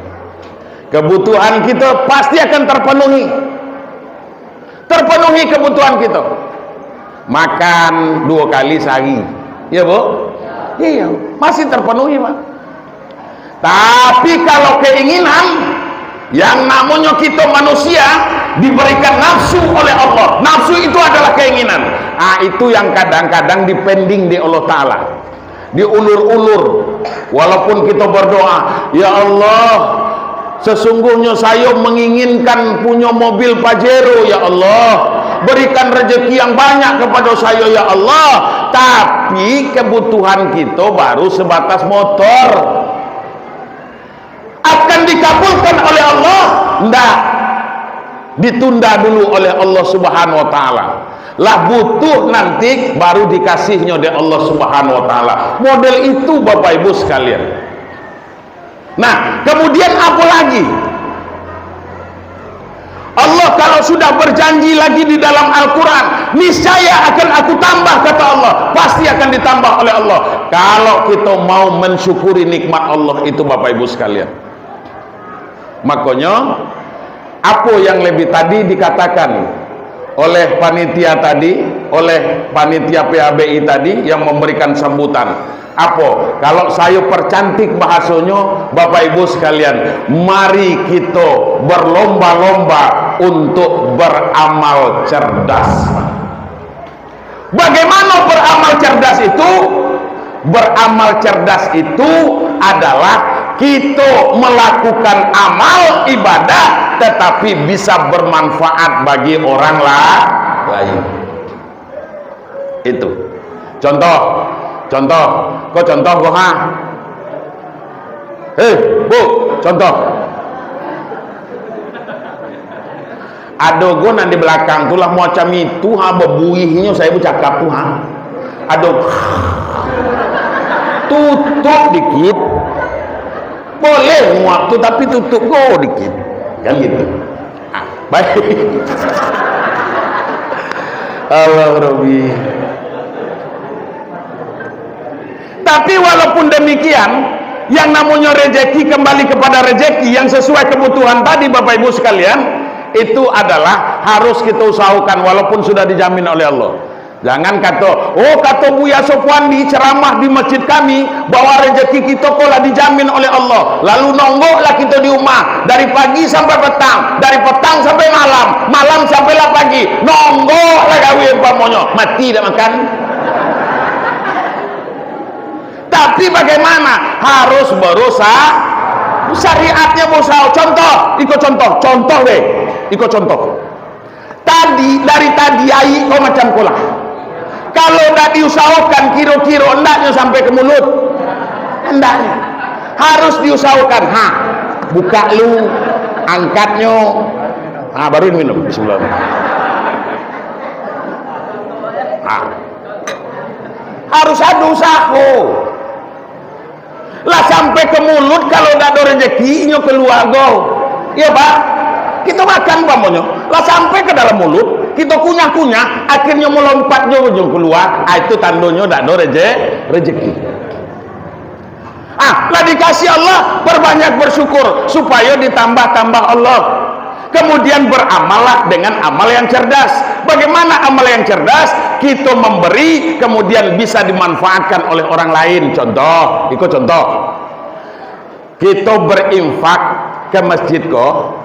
Kebutuhan kita pasti akan terpenuhi. Terpenuhi kebutuhan kita. Makan dua kali sehari. Ya, Bu? Iya, masih terpenuhi, Pak. Tapi kalau keinginan, yang namanya kita manusia diberikan nafsu oleh Allah. Nafsu itu adalah keinginan. Ah, itu yang kadang-kadang dipending di Allah Ta'ala. Diulur-ulur. Walaupun kita berdoa, "Ya Allah, sesungguhnya sayo menginginkan punyo mobil Pajero, ya Allah. Berikan rezeki yang banyak kepada sayo, ya Allah." Tapi kebutuhan kita baru sebatas motor. Akan dikabulkan oleh Allah? Ndak. Ditunda dulu oleh Allah Subhanahu wa Ta'ala. Lah butuh nanti, baru dikasihnyo dek Allah Subhanahu wa Ta'ala. Model itu, Bapak Ibu sekalian. Nah, kemudian apa lagi? Allah kalau sudah berjanji lagi di dalam Al-Quran, "Niscaya akan Aku tambah," kata Allah, pasti akan ditambah oleh Allah. Kalau kita mau mensyukuri nikmat Allah itu, Bapak Ibu sekalian. Makonyo, apo yang lebih tadi dikatakan oleh panitia tadi, oleh panitia P A B I tadi yang memberikan sambutan? Apo? Kalau sayo percantik bahasonyo, Bapak Ibu sekalian, mari kito berlomba-lomba untuk beramal cerdas. Bagaimana beramal cerdas itu? Beramal cerdas itu adalah kito melakukan amal ibadah, tetapi bisa bermanfaat bagi orang la-, lain. Itu. Contoh, contoh, ko contoh ko, ha? Hei, Bu, contoh. Ado go nan di balakang tu lah macam itu, ha, babuihnyo sayo bacakap tu, ha. Ado, tutup dikit. Boleh muap tu, tapi tutup go dikit. Kan gitu. Ah, baik. Allah Rabbi. Tapi walaupun demikian, yang namanya rezeki kembali kepada rezeki yang sesuai kebutuhan tadi, Bapak Ibu sekalian, itu adalah harus kita usahakan walaupun sudah dijamin oleh Allah. Jangan kato, "Oh, kato Buya Sopwandi ceramah di masjid kami, bahwa rezeki kito ko lah dijamin oleh Allah." Lalu nonggoklah kito di rumah, dari pagi sampai petang, dari petang sampai malam, malam sampailah pagi, nonggoklah gawe umpamonyo, mati dak makan. Tapi bagaimana? Harus berusaha. Syariatnya berusaha. Contoh, iko contoh, contoh deh. Iko contoh. Tadi, dari tadi, aia ko macam ko lah. Kalau ndak diusahokan, kiro-kiro ndaknyo sampai ke mulut? Ndaknyo. Harus diusahokan. Ha, buka lu, angkatnyo. Ha, baru minum. Bismillah. Ha. Harus ado usaho. Lah sampai ke mulut, kalau ndak ado rezeki, inyo kalua go. Iyo, Pak? Kito makan umpamonyo, lah sampai ke dalam mulut, kito kunyah-kunyah, akhirnyo malompat jo ujung kalua. Ah, itu tandonyo ndak ado reje-, rezeki. Ah, lah dikasih Allah, perbanyak bersyukur, supayo ditambah-tambah Allah. Kemudian beramallah dengan amal yang cerdas. Bagaimana amal yang cerdas? Kito memberi, kemudian bisa dimanfaatkan oleh orang lain. Contoh, iko contoh. Kito berinfak ke masjid ko,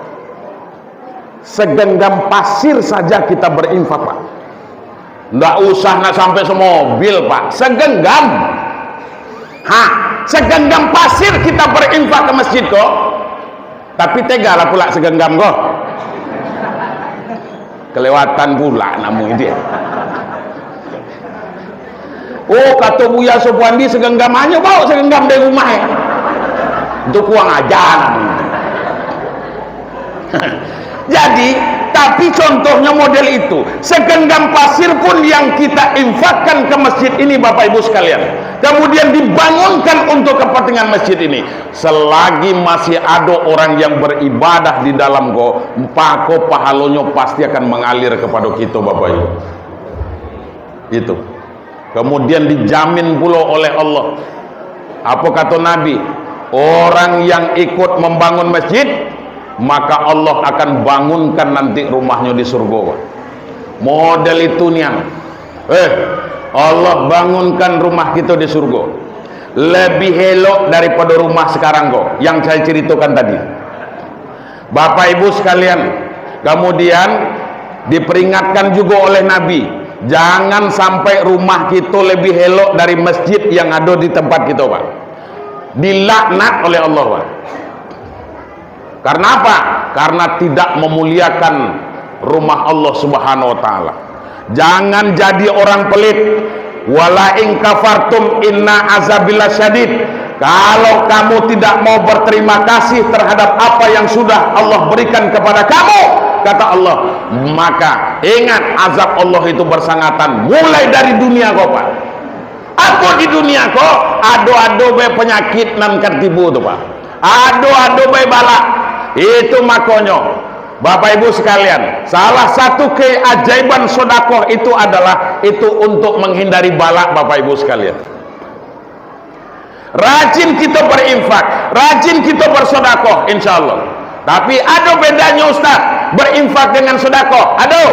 Segenggam pasir saja kita berinfak, Pak. Ndak usah nak sampai semobil, Pak. Segenggam. Ha, segenggam pasir kita berinfak ke masjid ko. Tapi tegalah pula segenggam ko. Kelewatan pula namuah dia. Oh, kato Buya Sofwandi, segenggam, hanyo bao segenggam dari rumah, eh. Itu kurang ajar namuah. Jadi, tapi contohnya model itu, segenggam pasir pun yang kita infakkan ke masjid ini, Bapak Ibu sekalian, kemudian dibangunkan untuk kepentingan masjid ini, selagi masih ado orang yang beribadah di dalam ko, mako pahalonyo pasti akan mangalir kepada kita, Bapak Ibu. Itu. Kemudian dijamin pulo oleh Allah. Apa kato Nabi? Orang yang ikut membangun masjid, maka Allah akan bangunkan nanti rumahnyo di surga. Model itu nian. Eh, Allah bangunkan rumah kita di surga. Lebih elok daripada rumah sekarang ko, yang saya ceritakan tadi. Bapak Ibu sekalian, kemudian diperingatkan juga oleh Nabi, jangan sampai rumah kita lebih elok dari masjid yang ada di tempat kita, Pak. Dilaknat oleh Allah, Pak. Karena apa? Karena tidak memuliakan rumah Allah Subhanahu wa Ta'ala. Jangan jadi orang pelit. "Wala in kafartum inna azabi lasyadid." Kalau kamu tidak mau berterima kasih terhadap apa yang sudah Allah berikan kepada kamu, kata Allah, maka ingat, azab Allah itu bersangatan mulai dari dunia ko, Pak. Apo di dunia ko, ado-ado bae panyakik nan ka tibo tu, Pak. Ado-ado bae balak. Itu makonyo, Bapak Ibu sekalian, salah satu keajaiban sodakoh itu adalah itu untuk menghindari balak, Bapak Ibu sekalian. Rajin kita berinfak, rajin kita bersodakoh, insya Allah. Tapi ado bedanyo, Ustaz, berinfak dengan sodakoh? Ado.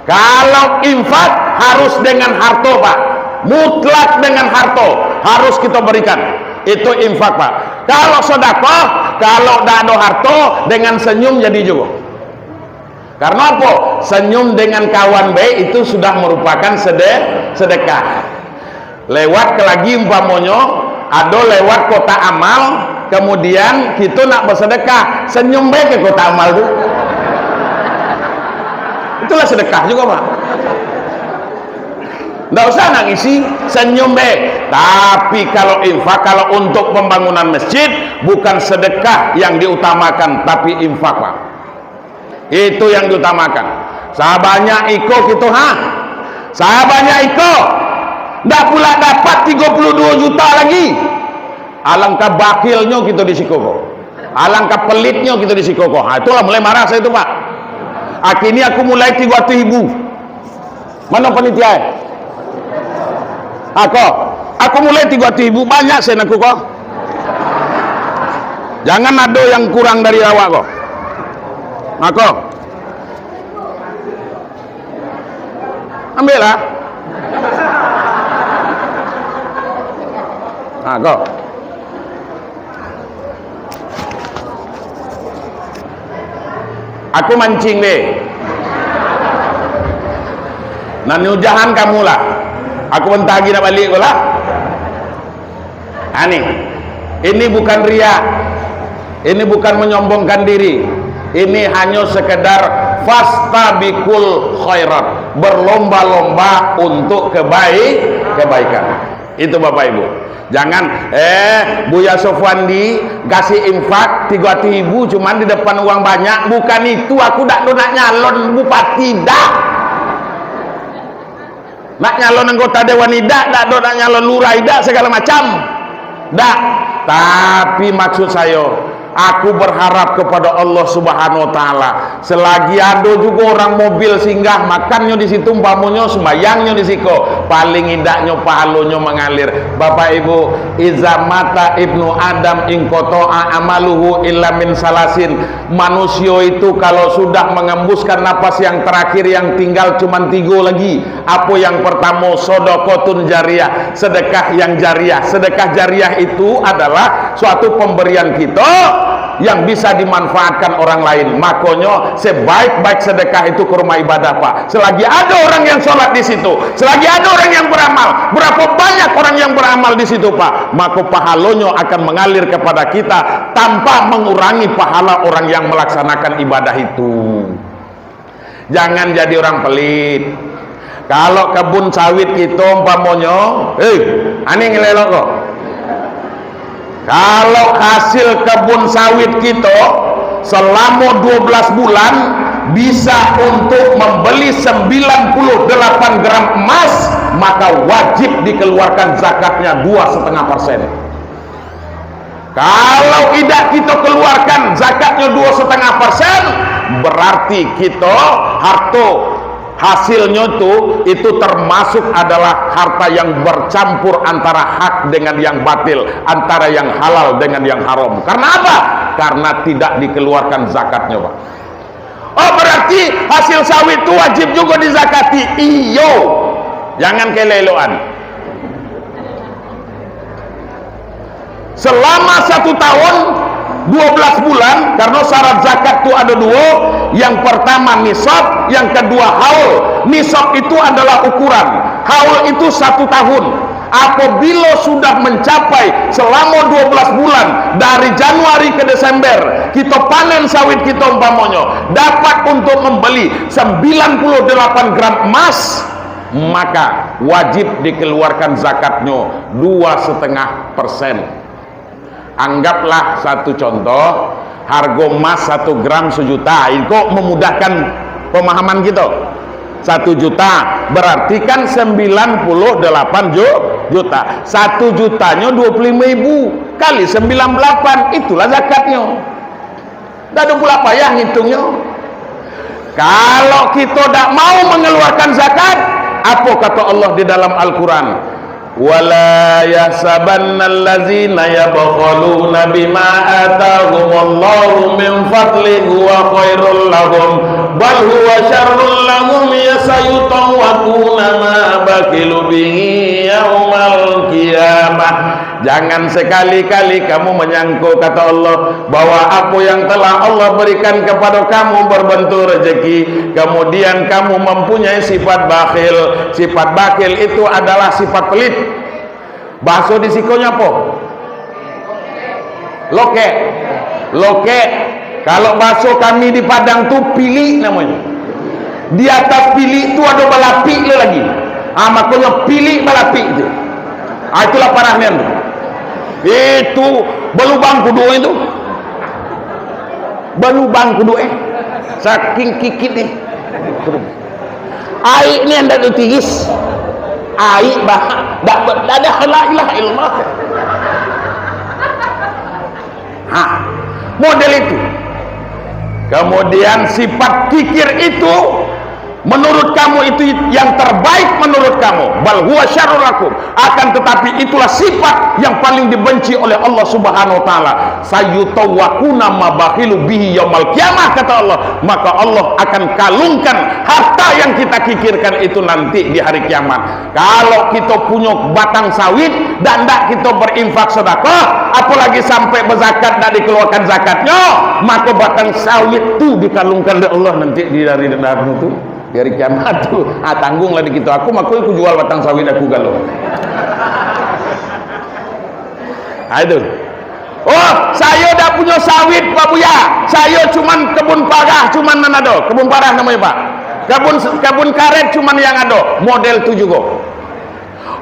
Kalau infak harus dengan harto, Pak. Mutlak dengan harto harus kita berikan. Itu infak, Pak. Kalau sodakoh, kalau dak ado harto, dengan senyum jadi juga. Karena apa? Senyum dengan kawan baik itu sudah merupakan sede-, sedekah. Lewat ka lagi, umpamonyo, ado lewat kotak amal, kemudian kito nak basadakah, senyum bae ka kotak amal tu. Itulah sadakah jugo, Pak. Ndak usah nak ngisi, senyum bae. Tapi kalau infak, kalau untuk pembangunan masjid, bukan sedekah yang diutamakan, tapi infak, Pak. Itu yang diutamakan. Sabanyak iko kito, ha? Sabanyak iko. Ndak pula dapat tigo puluah duo juta lagi. Alangkah bakhilnyo kito di siko ko. Alangkah pelitnyo kito di siko ko. Ha, itulah mulai marah saya tu, Pak. Akhirnya aku mulai tigo ratuih ribu. Mano panitia, eh? Ako, aku mulai tigo ratuih ribu, banyak sen aku ko. Jangan ado yang kurang dari awak ko. Ako. Ambiaklah. Ako. Aku mancing deh. Nan ujahan kamu lah. Aku bentar lagi nak balik ko lah. Ha, ni. Ini bukan riak. Ini bukan menyombongkan diri. Ini hanya sekedar fastabiqul khairat. Berlomba-lomba untuk kebaik-, kebaikan. Itu, Bapak Ibu. Jangan, "Eh, Buya Sofwandi kasih infak tigo ratuih ribu cuman di depan urang banyak." Bukan itu, aku dak do nak nyalon bupati, dak. Nak nyalon anggota dewan idak, dak do nak nyalon lurah idak, segala macam. Dak. Tapi maksud sayo, aku berharap kepada Allah Subhanahu wa Ta'ala, selagi ado jugo urang mobil singgah, makannyo di situ, umpamonyo sumbayangnyo di siko, paling idaknyo pahalonyo mangalir. Bapak Ibu, "Iza mata ibnu Adam inqata'a amaluhu illa min salasin." Manusia itu kalau sudah mengembuskan napas yang terakhir, yang tinggal cuman tigo lagi. Apo yang pertamo? Sodokotun jariah, sedekah yang jariah. Sedekah jariah itu adalah suatu pemberian kita yang bisa dimanfaatkan orang lain. Makonyo, sebaik-baik sedekah itu kurma ibadah, Pak. Selagi ada orang yang sholat di situ, selagi ada orang yang beramal, berapa banyak orang yang beramal di situ, Pak, maka pahalonyo akan mengalir kepada kita tanpa mengurangi pahala orang yang melaksanakan ibadah itu. Jangan jadi orang pelit. Kalau kebun sawit kito umpamonyo, hei, ani ngelelok ko. Kalau hasil kebun sawit kito selamo dua belas bulan bisa untuk membeli sembilan puluh delapan gram emas, maka wajib dikeluarkan zakatnya dua setengah persen. Kalau indak kito keluarkan zakatnyo dua setengah persen, berarti kito harto hasilnyo tu, itu termasuk adalah harta yang bercampur antara hak dengan yang batil, antara yang halal dengan yang haram. Karena apa? Karena tidak dikeluarkan zakatnyo, Pak. Oh, berarti hasil sawit tu wajib juga dizakati? Iyo. Jangan kelelekan. Selama satu tahun, dua belas bulan, karena syarat zakat tu ada dua. Yang pertama nisab, yang kedua haul. Nisab itu adalah ukuran. Haul itu satu tahun. Apabila sudah mencapai selama dua belas bulan, dari Januari ke Desember, kita panen sawit kita umpamonyo, dapat untuk membeli sembilan puluh delapan gram emas, maka wajib dikeluarkan zakatnyo dua setengah persen. Anggaplah satu contoh, hargo emas satu gram sajuta. Iko memudahkan pemahaman kita. Satu juta, berarti kan sembilan puluh delapan ju-, juta. Satu jutanyo dua puluh lima ribu kali sembilan puluh delapan, itulah zakatnyo. Dak ado pula payah ngitungnyo. Kalau kito dak mau mengeluarkan zakat, apo kato Allah di dalam Al-Quran? "Wala yahsabannallazina yabkhaluna bima atahumullahu min fadlihi huwa khairul lahum, bal huwa syarrul lahum, ya sayutawwakuna ma bakhilu bihi yaumal qiyamah." Jangan sekali-kali kamu menyangko, kata Allah, bahwa apa yang telah Allah berikan kepada kamu berbentuk rezeki, kemudian kamu mempunyai sifat bakhil. Sifat bakhil itu adalah sifat pelit. Bahaso di sikonyo apo? Lokek. Lokek. Kalau bahaso kami di Padang tu, pilik namonyo. Di atas pilik tu ado balapik lo lagi. Ah, makonyo pilik balapik tu. Ah, itulah parah nian tu. Itu balubang kuduak itu. Balubang kuduak, eh. Saking kikit ni. Aik ni ndak ditiris. Aik bah, ndak ber-, ndak ada la ilaha illallah. Ha, model itu. Kemudian sifat kikir itu, menurut kamu itu yang terbaik menurut kamu, bal huwa syarrul lakum, akan tetapi itulah sifat yang paling dibenci oleh Allah Subhanahu wa taala. Sayutawwakuna ma bakhilu bihi yaumal qiyamah, kata Allah. Maka Allah akan kalungkan harta yang kita kikirkan itu nanti di hari kiamat. Kalau kito punyo batang sawit, dak, dak kito berinfak sedekah, apolagi sampai bezakat dak dikeluarkan zakatnyo, mako batang sawit tu dikalungkan dek Allah nanti di hari kiamat tu. Di hari kiamat tu, ah, tangguanglah di kito. Aku mako aku jual batang sawit aku galo. Ah, itu. Oh, sayo dak punyo sawit, Pak Buya. Sayo cuman kebun parah, cuman nan ado. Kebun parah namonyo, Pak. Kebun, kebun karet cuman yang ado. Model tu jugo.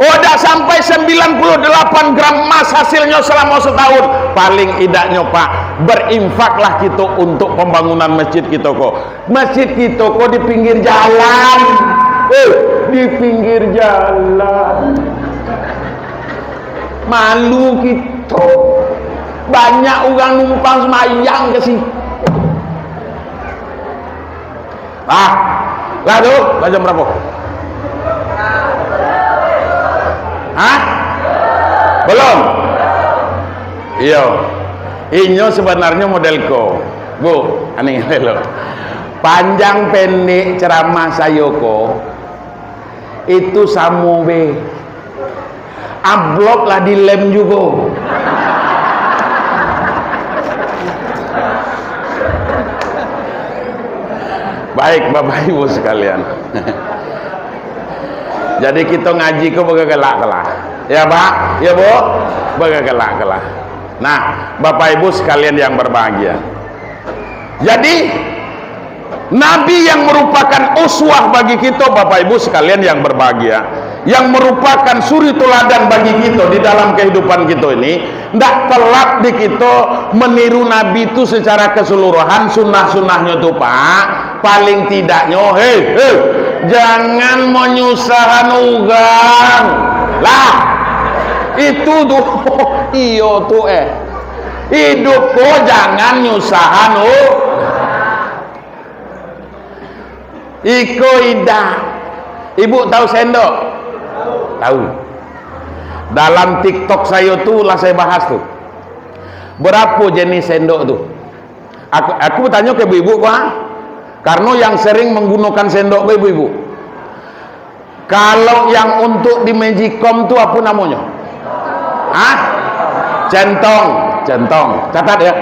Oh, dak sampai sembilan puluh delapan gram emas hasilnyo selama setahun. Paling idaknyo, Pak, berinfaklah kito untuk pembangunan masjid kito ko. Masjid kito ko di pinggir jalan. Eh, di pinggir jalan. Malu kito. Banyak urang numpang sumbayang ka situ. Ah, lah tu, lah jam barapo? Hah? Belum? Iyo. Inyo sebenarnyo model ko. Bu, aning elok. Panjang pendek ceramah sayo ko, itu samo be. Amplop lah dilem jugo. Baik, Bapak Ibu sekalian. Jadi, kito ngaji ko bagagalak lah. Ya, Pak? Ya, Bu? Bagagalak lah. Nah, Bapak Ibu sekalian yang berbahagia. Jadi, Nabi yang merupakan uswah bagi kito, Bapak Ibu sekalian yang berbahagia, yang merupakan suri tuladan bagi kito di dalam kehidupan kito ini, ndak telat di kito meniru Nabi tu secara keseluruhan, sunnah-sunnahnyo tu, Pak. Paling tidaknyo, hei, hei, jangan menyusahkan urang. Lah, itu tu, iyo tu, eh. Iduik ko jangan nyusahkan urang. Iko idak. Ibu tahu sendok? Tahu. Dalam TikTok sayo tu lah sayo bahas tu. Barapo jenis sendok tu? Aku, aku batanyo ka ibu-ibu ko, ha? Karano yang sering manggunokan sendok ko ibu-ibu. Kalau yang untuk di magicom tu apo namonyo? Hah? Centong, centong. Catat ya.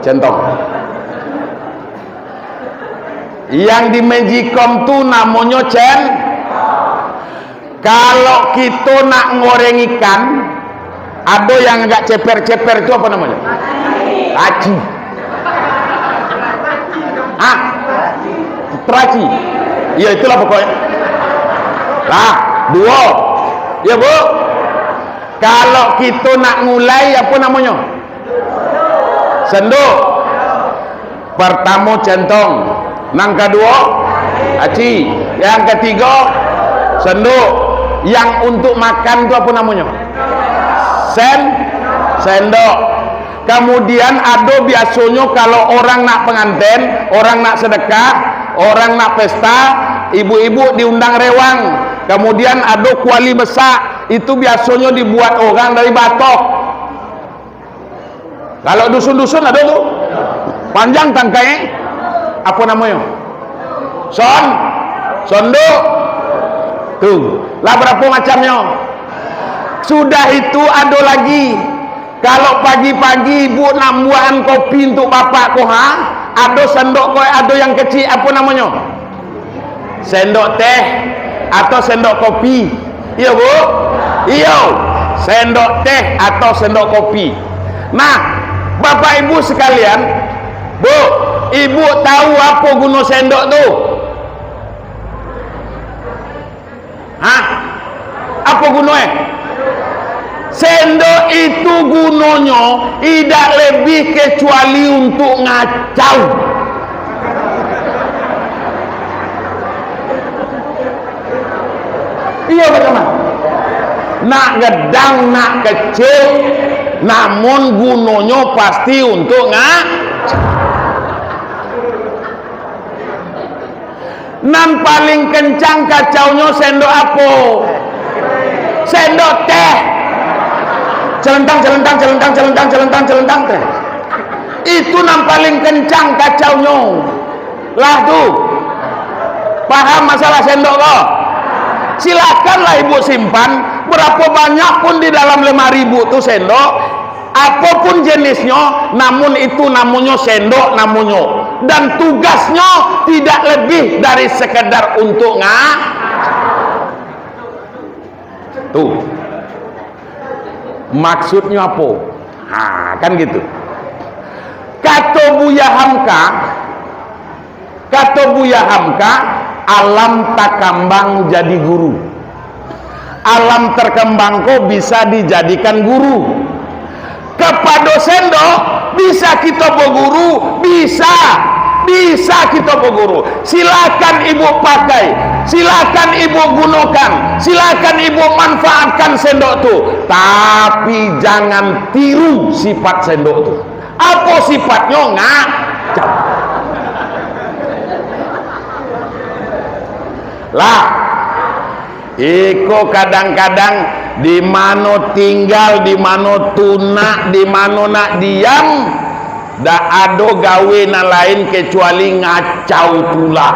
Centong. Yang di magicom tu namonyo cen-, kalau kito nak ngoreng ikan, ado yang agak ceper-ceper tu apo namonyo? Laci. Hah? Teraci. Ya, itulah pokoknya. Lah, duo. Ya, Bu. Kalau kito nak ngulai, apo namonyo? Sendok. Partamo centong, nan kaduo, aci, yang katigo, sendok. Yang untuk makan tu apo namonyo? Sen-, sendok. Kamudian, ado biasonyo kalau orang nak panganten, orang nak sadakah, orang nak pesta, ibu-ibu diundang rewang. Kamudian, ado kuali besak, itu biasonyo dibuat orang dari batok. Kalau dusun-dusun ado tu. Panjang tangkai, eh? Apo namonyo? Son-, sondok. Tu. Lah barapo macamnyo? Sudah itu ado lagi. Kalau pagi-pagi ibu nak buakan kopi untuk bapak ko, ha? Ado sendok ko, ado yang kecik, apo namonyo? Sendok teh atau sendok kopi? Iyo, Bu? Iyo. Sendok teh atau sendok kopi. Nah, Bapak Ibu sekalian, Bu, Ibu tahu apo guno sendok tu? Hah? Apo guno, eh? Sendok itu gunonyo indak lebih kecuali untuk ngacau. Iyo, bagaimana? Nak gadang, nak kecil, namun gunonyo pasti untuk ngacau. Nan paling kencang kacaunyo sendok apo? Sendok teh. Celentang, celentang, celentang, celentang, celentang, celentang teh. Itu nan paling kencang kacaunyo. Lah tu. Paham masalah sendok ko? Silakanlah ibu simpan. Barapo banyak pun di dalam lemari ibu tu sendok. Apopun jenisnyo, namun itu namonyo sendok namonyo. Dan tugasnyo tidak lebih dari sekedar untuk nga-, tu. Maksudnyo apo? Ha, kan gitu. Kato Buya Hamka, Kato Buya Hamka, alam takambang jadi guru. Alam takambang ko bisa dijadikan guru. Kapado sendok, bisa kito baguru, bisa, bisa kito baguru. Silakan ibu pakai, silakan ibu gunokan, silakan ibu manfaatkan sendok tu. Tapi jangan tiru sifat sendok tu. Apo sifatnyo? Ngacau. Lah, iko kadang-kadang di mano tinggal, di mano tunak, di mano nak diam, dak ado gawe nan lain kecuali ngacau tulah.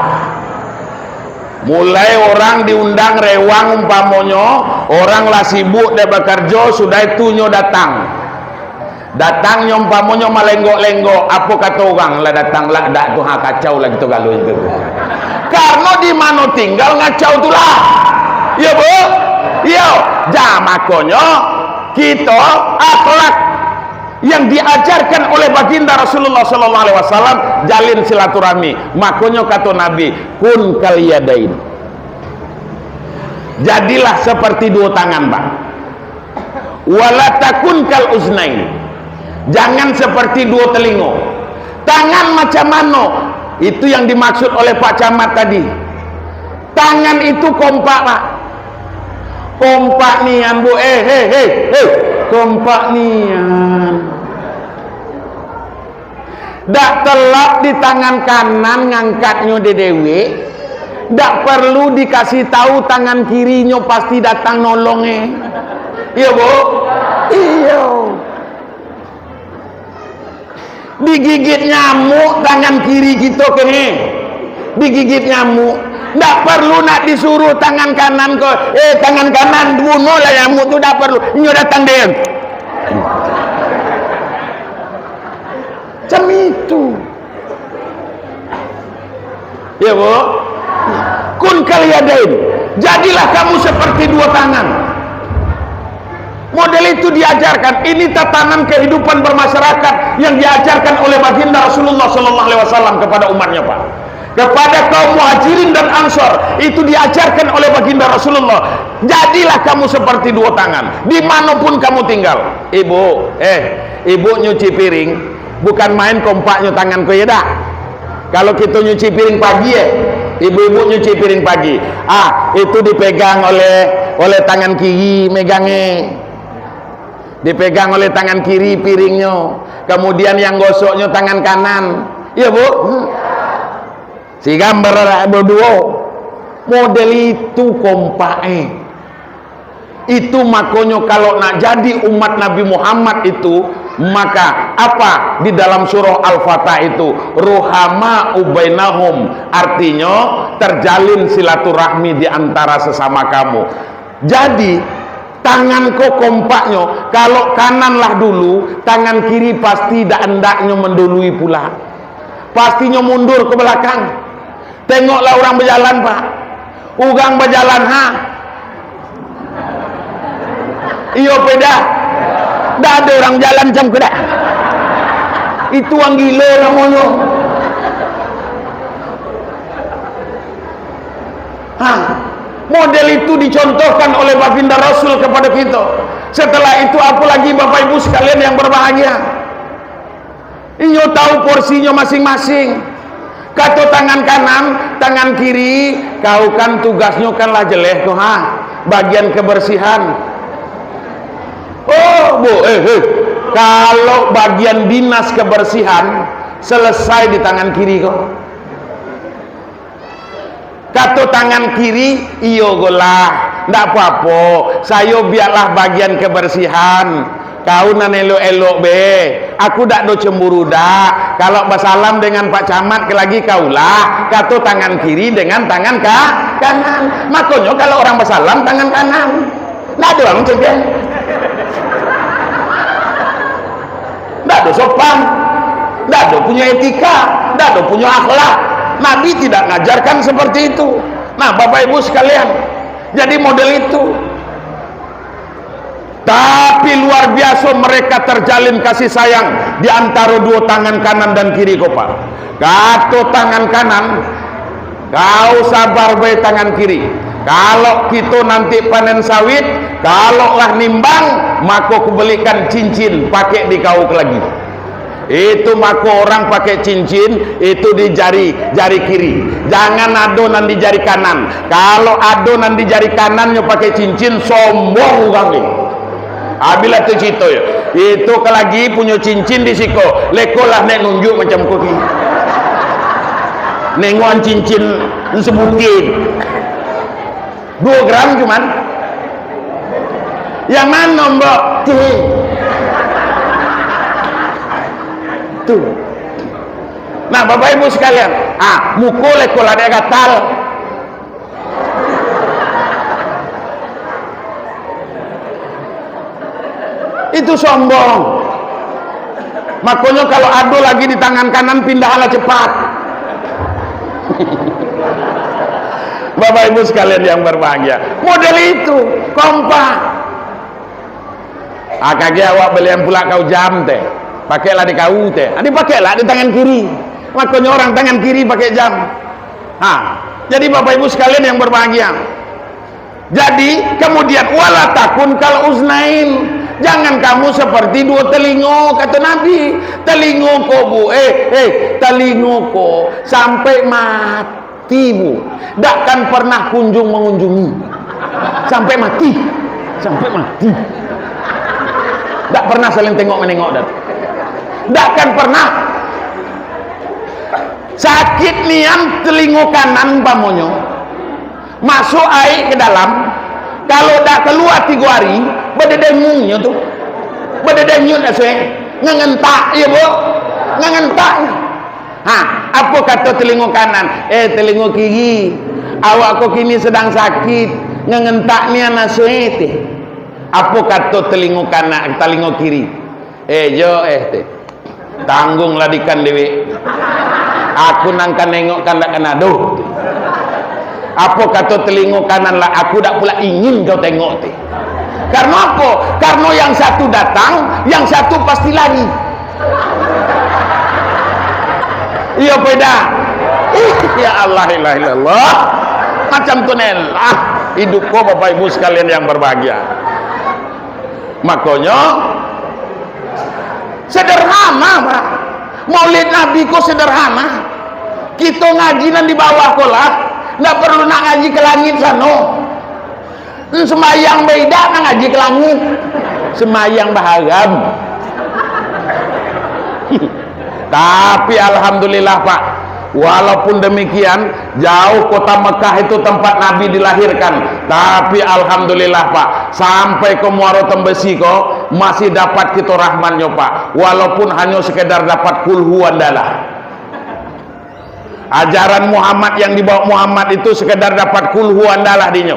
Mulai orang diundang rewang umpamonyo, orang lah sibuk dek bakarjo, sudah itu nyo datang. Datang nyo umpamonyo malenggok-lenggok, apo kato urang, lah datang lah dak tu, ha, kacau lah kito galo itu. Karano di mano tinggal ngacau tu lah. Iyo, Bu? Iyo. Jah, makonyo kito akhlak yang diajarkan oleh Baginda Rasulullah sallallahu alaihi wasallam, jalin silaturahmi. Makonyo kato Nabi, "Kun kal yadain." Jadilah seperti duo tangan, Pak. "Wala takun kal uznain." Jangan seperti duo telingo. Tangan macam mano? Itu yang dimaksud oleh Pak Camat tadi. Tangan itu kompak, Pak. Kompak nian, Bu. Eh, hei, hei, hei. Kompak nian. Dak telap di tangan kanan ngangkatnyo dek dewek. Dak perlu dikasih tahu, tangan kirinyo pasti datang nolong, eh. Iyo, Bu? Iyo. Digigit nyamuk tangan kiri kito kene. Digigit nyamuk. Ndak perlu nak disuruh tangan kanan ko, "Eh, tangan kanan, bunuhlah nyamuk tu," ndak perlu. Inyo datang den. Macam itu. Ya, Bu? Kun kal yadain. Jadilah kamu seperti dua tangan. Model itu diajarkan. Ini tatanan kehidupan bermasyarakat yang diajarkan oleh Baginda Rasulullah sallallahu alaihi wasallam kepada umatnya, Pak. Kepada kaum Muhajirin dan Ansor, itu diajarkan oleh Baginda Rasulullah. Jadilah kamu seperti dua tangan, di mana pun kamu tinggal. Ibu, eh, ibu nyuci piring, bukan main kompaknyo tangan ko, ya dak? Kalau kito nyuci piring pagi, eh, ibu-ibu nyuci piring pagi, ah, itu dipegang oleh, oleh tangan kiri, megangnya. Dipegang oleh tangan kiri piringnyo, kemudian yang gosoknyo tangan kanan. Iya, Bu? Si gambar berdua. Model itu kompak, eh. Itu makonyo kalau nak jadi umat Nabi Muhammad itu, maka apa di dalam surah Al-Fatah itu, "Ruhama ubainahum," artinyo terjalin silaturahmi di antara sesama kamu. Jadi, tangan ko kompaknyo, kalau kanan lah dulu, tangan kiri pasti dak andaknyo mandului pula. Pastinyo mundur ke belakang. Tengoklah urang bajalan, Pak. Urang bajalan, ha? Iyo, peda. Ndak ado urang jalan macam ko, dak? Itu urang gilo namonyo. Ha, model itu dicontohkan oleh Baginda Rasul kepada kita. Setelah itu, apalagi Bapak Ibu sekalian yang berbahagia, inyo tahu porsinyo masing-masing. Kato tangan kanan, tangan kiri, kau kan tugasnyo kan lah jeleh ko, ha, bagian kebersihan. Oh, Bu, eh, eh. Kalau bagian dinas kebersihan, selesai di tangan kiri ko. Kato tangan kiri, "Iyo golah, ndak apo-apo, sayo biaklah bagian kebersihan. Kau nan elok-elok be, aku dak do cemburu dak. Kalau basalam dengan Pak Camat ke lagi kaulah," kato tangan kiri dengan tangan ka-, kanan. Makonyo kalau urang basalam, tangan kanan. Ndak ado urang cegah. Ndak ado sopan. Ndak ado punyo etika. Ndak ado punyo akhlak. Nabi tidak ngajarkan seperti itu. Nah, Bapak Ibu sekalian, jadi model itu. Tapi luar biasa mereka terjalin kasih sayang di antara duo tangan kanan dan kiri ko, Pak. Kato tangan kanan, "Kau sabar bae tangan kiri. Kalau kito nanti panen sawit, kalau lah nimbang, mako kubelikan cincin, pakai di kau lagi." Itu mako orang pakai cincin, itu di jari, jari kiri. Jangan ado nan di jari kanan. Kalau ado nan di jari kanan nyo pakai cincin, sombong urang ni. Abilah tu cerito yo. Itu ka lagi punyo cincin di siko. Lekolah nek nunjuk macam ko ni. Nengokan cincin sebutir. Duo gram cuman. Yang mano, Mbok? Tuh. Tuh. Nah, Bapak Ibu sekalian, ah, muko lekolah dek gatal. Itu sombong. Makonyo, kalau ado lagi di tangan kanan, pindahanlah cepat. Bapak Ibu sekalian yang berbahagia, model itu, kompak. Ah, kagek awak balian pulak kau jam teh. Pakeklah di kau teh. Ah, dipakeklah di tangan kiri. Makonyo, orang tangan kiri pakai jam. Ha, jadi Bapak Ibu sekalian yang berbahagia. Jadi, kemudian, "Wala takun kal uznain." Jangan kamu seperti duo telingo, kata Nabi. Telingo ko, Bu, eh, eh, telingo ko sampai mati, Bu, dak akan pernah kunjung mengunjungi. Sampai mati. Sampai mati. Dak pernah saling tengok menengok dah. Dak akan pernah. Sakit nian telingo kanan umpamonyo. Masuak aia ka dalam, kalau dak kalua tigo ari, badedenyut nyo tu. Badedenyut asuak, ngangentak, iyo, Bu? Ngangentak. Ha, apo kato telingo kanan? "Eh, telingo kiri, awak ko kini sadang sakit, ngangentak nian asuak," teh. Apo kato telingo kanan, telingo kiri? "Eh, jo, eh," teh. "Tangguanglah dikan dewek. Aku nan ka nengok kan dak kana doh." Apo kato telingo kanan lah, "Aku dak pulak ingin kau tengok," teh. Karano apo? Karano yang satu datang, yang satu pasti lari. Iyo, beda. Ih, ya Allah, ilaha illallah. Macam tu nelah iduik ko, Bapak Ibu sekalian yang berbahagia. Makonyo, sederhana, Pak. Maulid Nabi ko sederhana. Kito ngaji nan di bawah ko lah, ndak paralu nak ngaji ka langik sano. Sumbayang baidak nan ngaji ka langik. Sumbayang baharam. Tapi alhamdulillah, Pak, walaupun demikian, jauh kota Mekah itu tempat Nabi dilahirkan, tapi alhamdulillah, Pak, sampai ka Muaro Tembesi ko masih dapat kito rahmatnyo, Pak, walaupun hanyo sekedar dapat kulhu andalah. Ajaran Muhammad yang dibawa Muhammad itu sekedar dapat kulhu andalah dinyo.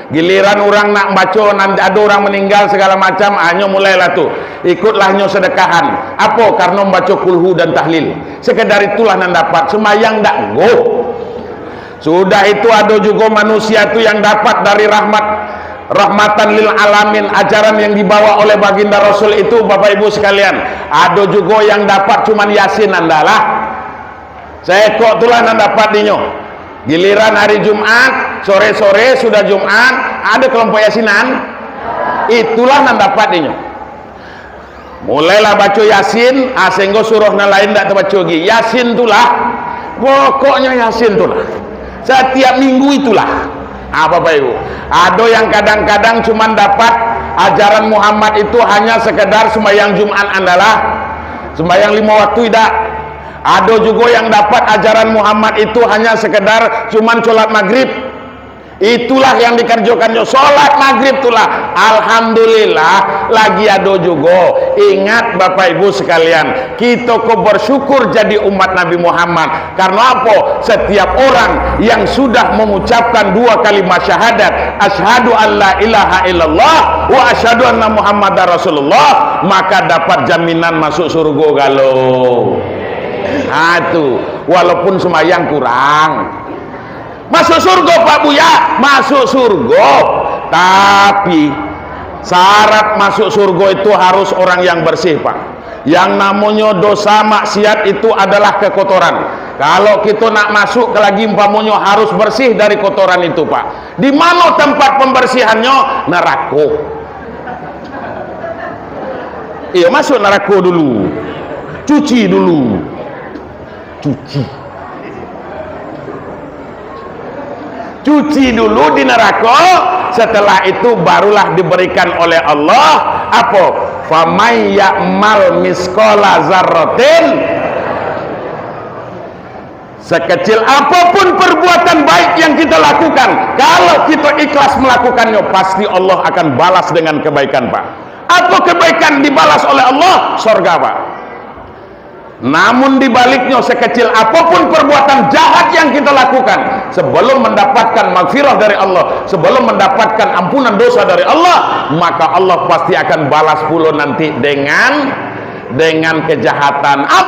Giliran urang nak baco, nan ado urang maninggal sagala macam, hanyo mulailah tu. Ikutlah nyo sedekahan. Apo? Karano baco kulhu dan tahlil. Sekedar itulah nan dapat. Sembayang dak nggoh. Sudah itu ado jugo manusia tu yang dapat dari rahmat, rahmatan lil alamin, ajaran yang dibawa oleh baginda Rasul itu, Bapak Ibu sekalian. Ado jugo yang dapat cuman Yasin andalah. Saekok tu lah nan dapat dinyo. Giliran hari Jumat, sore-sore sudah Jumat, ado kelompok Yasinan. Itulah nan dapat dinyo. Mulailah baco Yasin, ah, sahinggo surah nan lain dak tabaco lagi. Yasin tu lah. Pokoknyo Yasin tu lah. Satiap minggu itulah. Ah, Bapak Ibu, ado yang kadang-kadang cuman dapat ajaran Muhammad itu hanya sekedar sembahyang Jumat andalah. Sembahyang limo waktu idak. Ado jugo yang dapat ajaran Muhammad itu hanya sekedar cuman sholat maghrib. Itulah yang dikerjokannyo, sholat maghrib tu lah. Alhamdulillah, lagi ado jugo. Ingat, Bapak Ibu sekalian, kito ko bersyukur jadi umat Nabi Muhammad. Karena apo? Setiap orang yang sudah mengucapkan dua kalimat syahadat, "Asyhadu an la ilaha illallah wa asyhadu anna Muhammadar Rasulullah," maka dapat jaminan masuk surga galo. Ha, tu. Walaupun sembahyang kurang. Masuk surga, Pak Buya? Masuk surga. Tapi, syarat masuk surga itu harus orang yang bersih, Pak. Yang namonyo dosa maksiat itu adalah kekotoran. Kalau kito nak masuk ke lagi, umpamonyo harus bersih dari kotoran itu, Pak. Di mano tempat pembersihannyo? Narako. Iyo, masuk narako dulu. Cuci dulu. Cuci. Cuci dulu di neraka, setelah itu barulah diberikan oleh Allah, apo? "Faman ya'mal misqala zarratin." Sekecil apapun perbuatan baik yang kita lakukan, kalau kita ikhlas melakukannya, pasti Allah akan balas dengan kebaikan, Pak. Apa kebaikan dibalas oleh Allah? Sorga, Pak. Namun dibaliknya, sekecil apapun perbuatan jahat yang kita lakukan, sebelum mendapatkan magfirah dari Allah, sebelum mendapatkan ampunan dosa dari Allah, maka Allah pasti akan balas pulo nanti dengan dengan kejahatan.